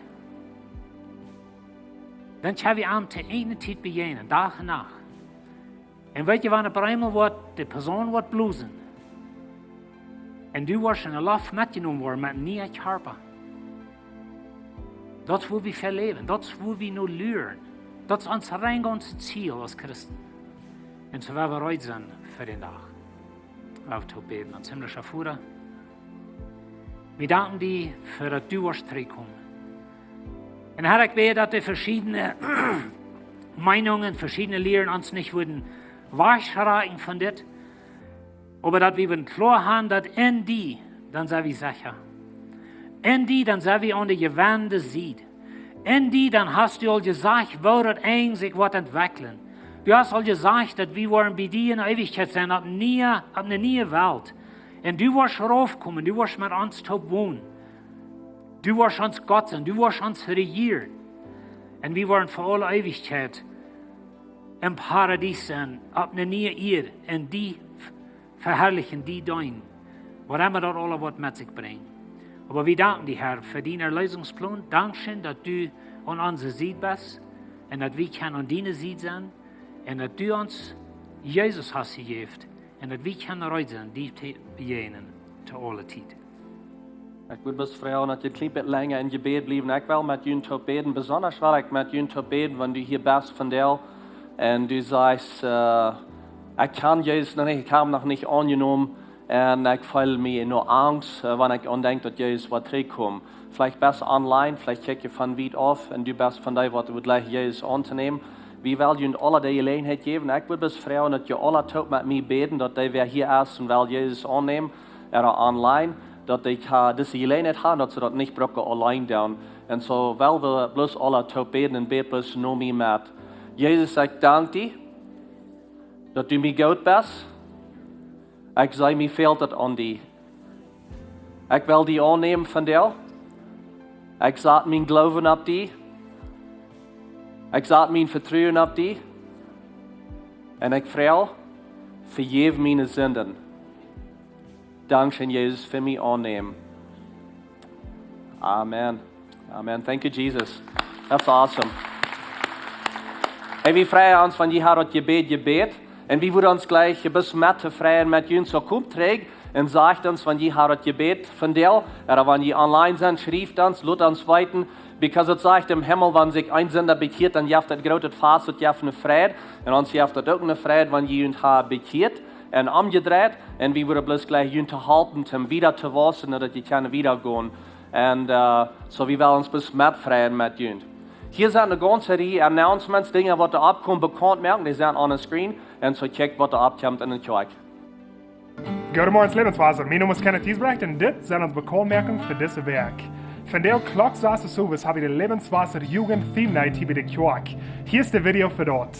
Dan kjenn wie am to eene Tiet bejäajnen, Dach un Nacht. Un weet jie, wan opp eemol woat de Persoon woat blosen. Un du woascht en de Loft metjenomen woaren met een nieen Kjarpa. Daut es wua wie fa läwen, daut es wua wie no luren. Daut es ons rein gaunzet Ziel aus Christen. Un soo woa wie reed sennen fa dän Dach. Lot ons toop bäden. Ons himmlischa Voda, wie danken die fa daut du woascht trigjkomen. Un Herr, ekj bäd, daut de veschiedne Meinungen, veschiedne Lieren ons nich wudden wajchrakjen von dit, oba daut wie wudden kloa haben, daut en die, dan sent wie secha. En die, dan sent wie aun de jewennende Sied. En die, dan hast du aul jesajcht, woo daut Enj sikj woat entwekjlen. Du hast aul jesajcht, daut wie woaren bie die en Eewichkjeit sennen, opp eene niee, opp eene niee Welt. Un du woascht raufkomen, du woascht met ons toop wonen. Du woascht ons Gott sennen, du woascht ons rejieren. Un wie woaren fa aule Eewichkjeit em Paradies sennen, opp eene niee Ieed, un die verharlichen, die deenen, waut emma daut aula woat met sikj brinjen. Oba wie danken die, Herr, fa dän Erlösungsplon. Dankscheen, daut du aun onse Sied best un daut wie kjennen aun diene Sied sennen un daut du ons Jesus hast jejäft un daut wie kjennen reed sennen, die to bejäajnen, to aule Tiet. Ekj wudd bloos froagen, daut jie een kjlien bät lenja em Jebäd bliewen. Ekj well met junt toop bäden, besonda well ekj met junt toop bäden, wan du hia best vondoag un du sajchst, äh, ekj kjan Jesus noch nich, ekj hab am noch nich aunjenomen. Un ekj feel mie nu Angst, äh, wan ekj aun denkj, daut Jesus woat trigjkomen. Veleicht best online, veleicht kjikjst du von wiet auf un du best von dee, waut wudd jleichen Jesus auntonämen. Wie wellen junt aula de Jeläajenheit jäwen. Ekj wudd bloos froagen, daut jie aula toop met mie bäden, daut dee, wäa hia es un well Jesus aunnämen, ooda online, daut dee, äh, dise Jeläajenheit haben, daut see daut nich brucken auleen doonen. Un soo well wie bloos aula toop bäden un bäd bloos no mie met. Jesus, ekj dank die, daut du mie goot best. Ekj saj, mie fält daut aun die. Ekj well die aunnämen vondoag. Ekj sat mienen Gloowen opp die. Ekj sat mien Vetruen opp die. Un ekj froag, vejeff miene Sinden. Dankscheen, Jesus, fa mie aunnämen. Amen. Amen. Thank you, Jesus. That's awesome. Hey, wie freien ons, wan jie haben daut Jebäd jebät. Un wie wudden ons jlikj een bät mea freien met junt, soo komt trigj un sajcht ons, wan jie haben daut jebät vondoag, ooda wan jie online sent, schrieft ons, lot ons weeten, because et sajcht em Himmel, wan sikj een Sinda bekjieet, dan jeft et grootet Fast, daut jeft eene Freid, un ons jeft et uk eene Freid, wan jie junt haben bekjieet un omjedreit, un wie wudden bloos jlikj junt to halpen, om wieda to wausen, daut jie kjennen wieda gonen. Un, äh, soo, wie wellen ons bloos met freien met junt. Hia sent eene gaunze Rieej Announcements, Dinja, waut doa oppkomen, bekaunt moaken, dee sent on the screen, un soo kjikjt, waut doa oppkjemt en de Kjoakj. Goodemorjen, Läwenswota. Mien Nomen es Kenneth Giesbrecht un dit sent onse Bekauntmoakungen fa dise Wäakj. Vondoag Klock sas Uhr Service hab wie de Läwenswota Jugend Theme Night hia bie de Kjoakj. Hia es de Video fa daut.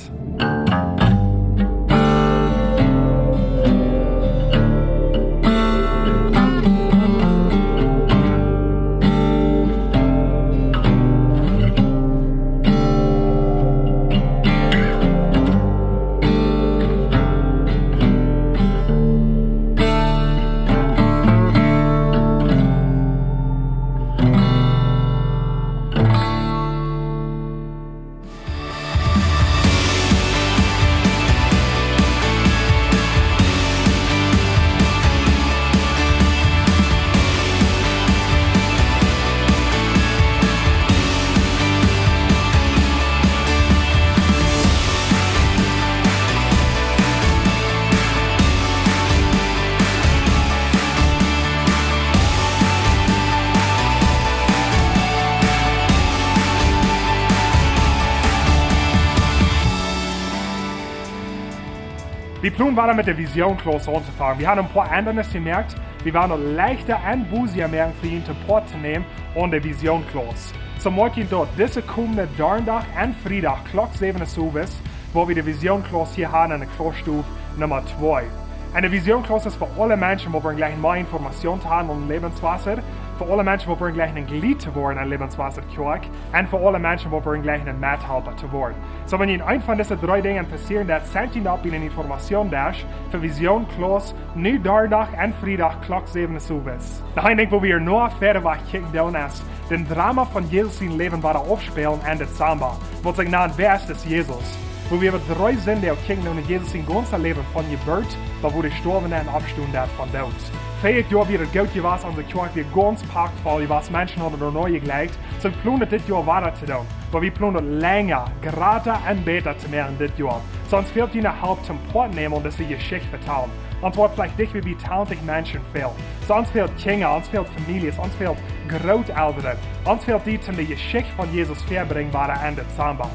Wie plonen wada met de Vision Class auntofangen. Wie haben een poa Endrungen jemoakt. Wie woaren daut leichta un boosia moaken fa junt een Poat to nämen aun de Vision Class. Soo moakt junt daut dise komende Donnadach un Friedach Klock säwen Uasows, wua wie de Vision Class hia haben enne Classstow Numma twee. Un de Vision Class es fa aule Menschen, waut wellen jleichen mea Information to haben aun Lebenswasser, fa aule Menschen, waut wellen jleichen een Jlied to woaren aun Lebenswasser Kjoakj, un fa aule Menschen, waut wellen jleichen een Methalpa to woaren. Soo, wan junt eent von dise dree Dinja interessieren, dan sent junt opp eene Information Desk fa Vision Class, nu Donnadach un Friedach Klock säwen Uasows. Noch een Dinkj, wua wie noch wieda wajch kjikjen doonen, es daut Drama von Jesus sien Läwen wada aufspälen em Dezamba, waut sikj nant Wer ist Jesus? Wua wie äwa dree Sindach kjikjen doonen Jesus sien gaunzet Läwen von Jeburt, bat wua hee stoawen un oppstonen deed vom Doot. Verjet Joa wia daut goot jewast, onse Kjoakj wia gaunz packvoll jewast, Menschen hauden doa nojekjikjt. Soo, wie plonen dit Joa wada to doonen. Oba wie plonen daut lenja, jrata un bäta to moaken dit Joa. Soo, ons fält june Help toom Poat nämen aun dise Jeschicht vetalen. Ons woat veleicht dicht bie twintich Menschen fälen. Soo, ons fält Kjinja, ons fält Famieljes, ons fält Grootelren. Ons fält dee, toom de Jeschicht von Jesus väabrinjen wada em Dezamba.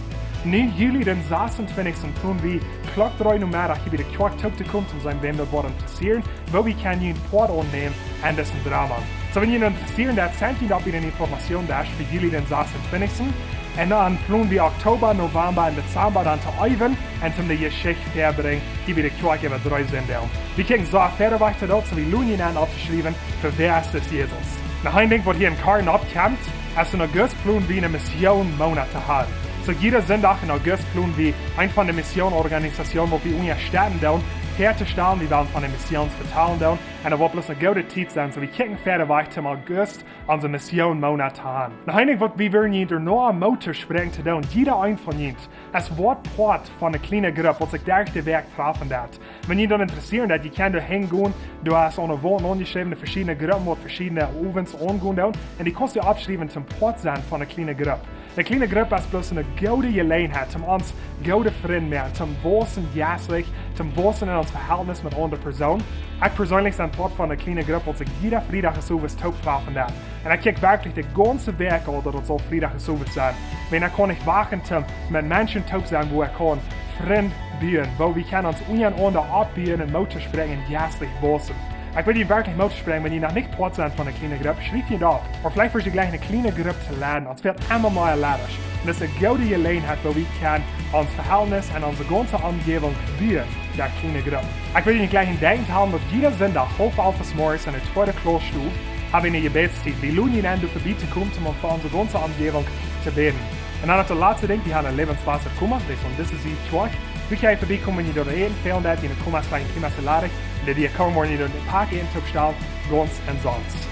Nu Juli dän sasuntwintichsten plonen wie Klock dree Nomeddach hia bie de Kjoakj toop to komen, toom seenen, wäm daut woat interessieren, woo wie kjennen een Poat aunnämen aun disen Drama. Soo, wan junt interessieren deit, sent junt opp eene Information Desk fa Juli dän sasuntwintichsten. Un dan plonen wie Oktoba, Novemba un Dezamba dan to äwen un toom de Jeschicht väabrinjen hia bie de Kjoakj äwa dree Sindach. Wie kjikjen soo wieda wajch to daut, soo wie lonen junt aun opptoschriewen fa Wer ist Jesus? Noch een Dinkj, waut hia em Kjarna oppkjemt, es en August plonen wie eenen Missionsmoonat to haben. Soo, jieda Sindach en August plonen wie eent von de Missionsorganisationen, waut wie unjastetten doonen, väatostalen, wie woaren von de Missions vetalen doonen. Un daut woat bloos eene goode Tiet sennen, soo wie kjikjen wieda wajch toom August onse Missionsmoonat to haben. Noch een Dinkj, waut wie wellen junt noch Moot toospräakjen to doonen, jieda een von junt, es woat Poat von eene kjliene Grupp, waut sikj derch de Wäakj trafen woat. Wan junt daut interessieren deit, jie kjennen doa hingonen, doa es aun de Waunt aunjeschräwen de veschiedne Gruppen, waut veschiedne Owents aungonen doonen. Un dee kaust du oppschriewen toom Poat sennen von eene kjliene Grupp. Eene kjliene Grupp es bloos eene goode Jeläajenheit, om ons goode Frind to moaken, toom wausen jeistlich, toom wausen en ons Vehältnis met aundre Persoonen. Ekj perseenlich sie Poat von eene kjliene Grupp, waut sikj jieda Friedach soo wieda toop trafen deit. Un ekj kjikj werkjlich de gaunze Wäakj aul, daut et saul Friedach soo wieda sennen. Wiels ekj kaun nich wachten, toom met Menschen toop sennen, wua ekj kaun Frind buen, wua wie kjennen ons unjarenaunda oppbuen un Moot toospräakjen un jeistlich wausen. Ekj well junt werkjlich Moot toospräakjen, wan jie noch nich Poat sent von eene kjliene Grupp, schrieft junt opp. Oba veleicht woa jie jlikj eene kjliene Grupp to leiden. Ons fält emma mea Leida. Un daut es eene goode Jeläajenheit, wua wie kjennen ons Vehältnis un onse gaunze Omjäajent buen, de kjliene Grupp. Ekj well junt jlikj een Denkj haben, daut jieda Sindach haulf alf zemorjes en de tweede Classstow haben wie eene Jebädstiet. Wie lonen junt aun, doa verbie to komen, om fa onse gaunze Omjäajent to bäden. Un dan daut latste Dinkj, wie haben een Lebenswasser Koma, dee es aun dise Sied Kjoakj. Wie kjennen verbie komen, wan jie doa een fälen deit, jie komen aus een Kjliema Leida, un dee, dee komen, woaren jie doa een Poat Äten toopstalen, gaunz omsonst.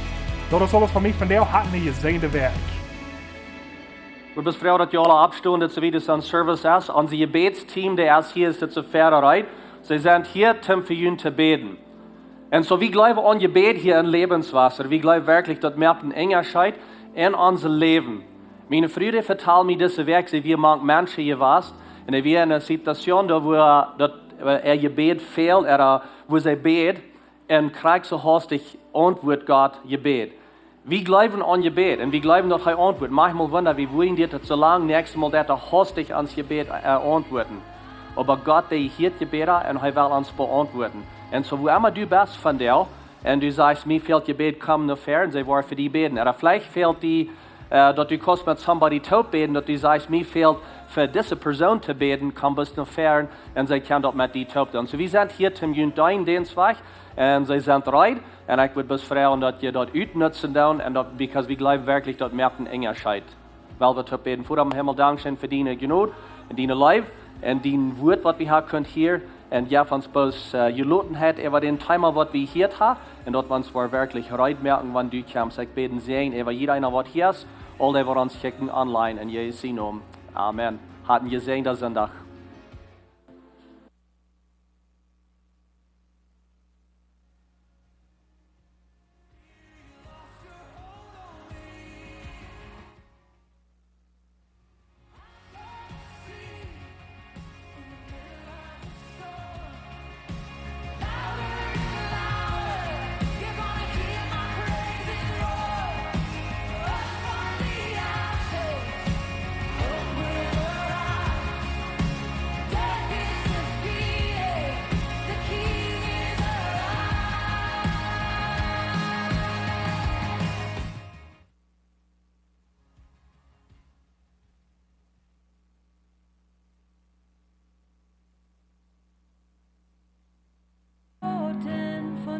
Daut es aules von mie vondoag, hat eene jesäajende Wäakj. Wie best froh, daut jie aule oppstonen, daut soo wieda soon Service es. Onse Jebädsteam, dee es hia, es dit soo wieda rut. See sent hia, toom fa junt to bäden. Un soo, wie jleewen aun Jebäd hia en Lebenswasser. Wie jleewen werkjlich, daut moakt een Unjascheet en ons Läwen. Miene Fru, dee vetald mie dise Wäakj, see wia mank Menschen jewast. Un dee wia en eene Situation, doa wua daut, äh, äa Jebäd fäld, äa, wua see bäd, un krakjt soo haustich auntwuat Gott Jebäd. Wie jleewen aun Jebäd un wie jleewen, daut hee auntwuat. Maunchmol wunda wie, wuarom diet daut soo lang, näakjstet Mol deit hee haustich ons Jebäd, äh, auntwuaden. Oba Gott, dee hieet Jebäda un hee well ons beauntwuaden. Un soo, wua emma du best vondoag, un du sajchst, mie fält Jebäd, komm no väaren, see woaren fa die bäden. Ooda veleicht fält die, äh, daut du kaust met somebody toop bäden, daut du sajchst, mie fält fa dise Persoon to bäden, komm bloos no väaren, un see kjennen daut met die toop doonen. Soo, wie sent hia toom junt deenen, dän Wajch, un see sent rut, un ekj wudd bloos froagen, daut jie daut utnutzen doonen, un daut, because wie jleewen werkjlich, daut moakt een Unjascheet. Well wie toop bäden. Voda em Himmel, dankscheen fa diene Jnod un diene Leew un dien Wuat, waut wie haben kunt hieren. Un jeff ons bloos, äh, Jelotenheit äwa dän Teema, waut wie hia haben. Un daut wie ons werkjlich reed moaken, wan du kjemst. Ekj bäd een Säajen äwa jieda eena, waut hia es. Aul dee, waut ons kjikjen online. En Jesus sien Nomen. Amen. Hat een jesäajenden Sindach.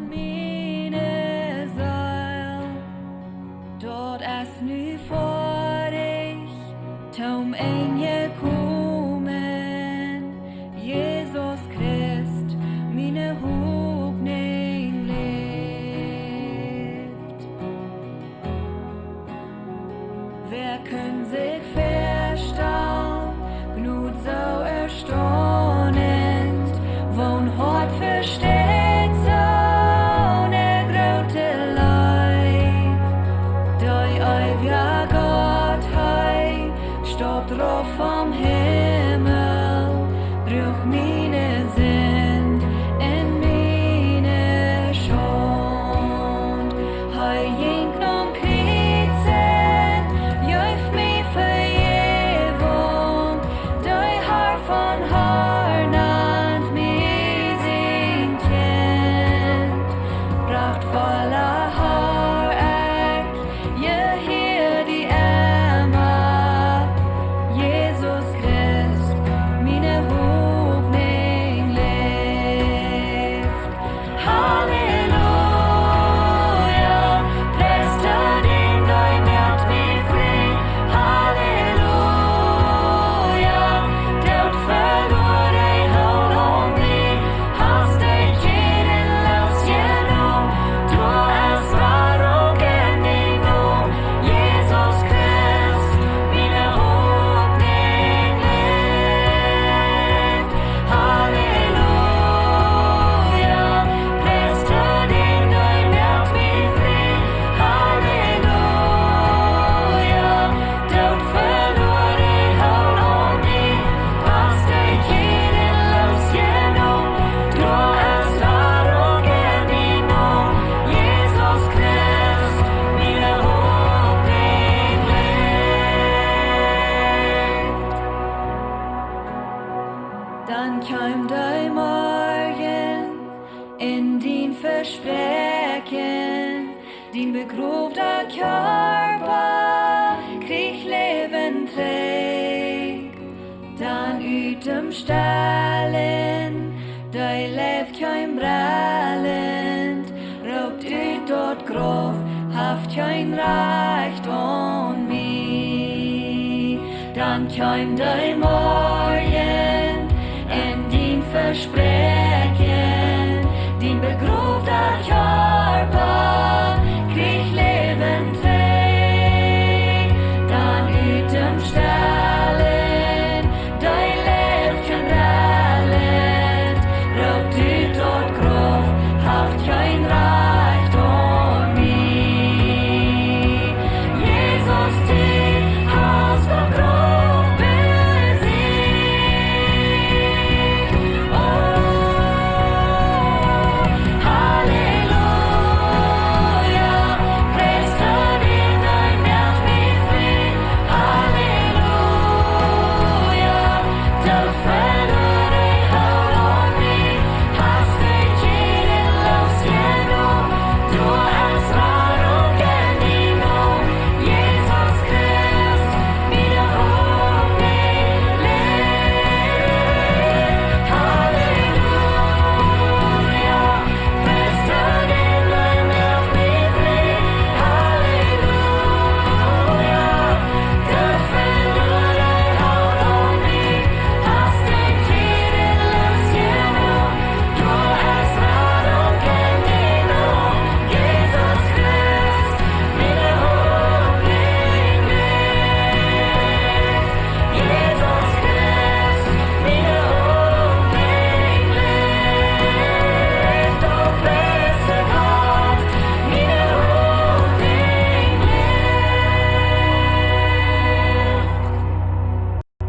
Miene Seel, daut es nu foadich, tom Enj jekomen. Jesus Christ, miene Hopninj läft. Wäa kunn sikj väastalen, Jnod soo erstaunent, woo een Hoat vesteit soone groote Leew. De eewja Gott, hee steit rauf vom Himmel, droag miene Sind un miene Schaund. Hee jinkj nom Kjriez un jeef mie Vejäwunk. De Har von Har nand mie sien Kjint. Prachtvolla Har, ekj jehia die emma. Jesus Christ, miene Hopninj läft. Halleluja, priest dän, dee moakt mie frie. Halleluja, Doot veloaren, hol aun mie, hast dee Kjäden loosjenomen. Du hast Errettunk en dien Nomen, Jesus Christ, miene Hopninj läft. Halleluja, priest dän, dee moakt mie frie. Halleluja, Doot veloaren, hol aun mie, hast dee Kjäden loosjenomen. Du hast Errettunk en dien Nomen, Jesus Christ, miene Hopninj läft. Dan kjeem de Morjen un dien Vespräakjen, dien begrowda Kjarpa kjrieech Läwen trigj. Dan ut däm Stalen, dee Leew kjeem brellent, roopt ut daut Grauf: Haft kjeen Rajcht aun mie. Dan kjeem de Morjen un dien Vespräakjen,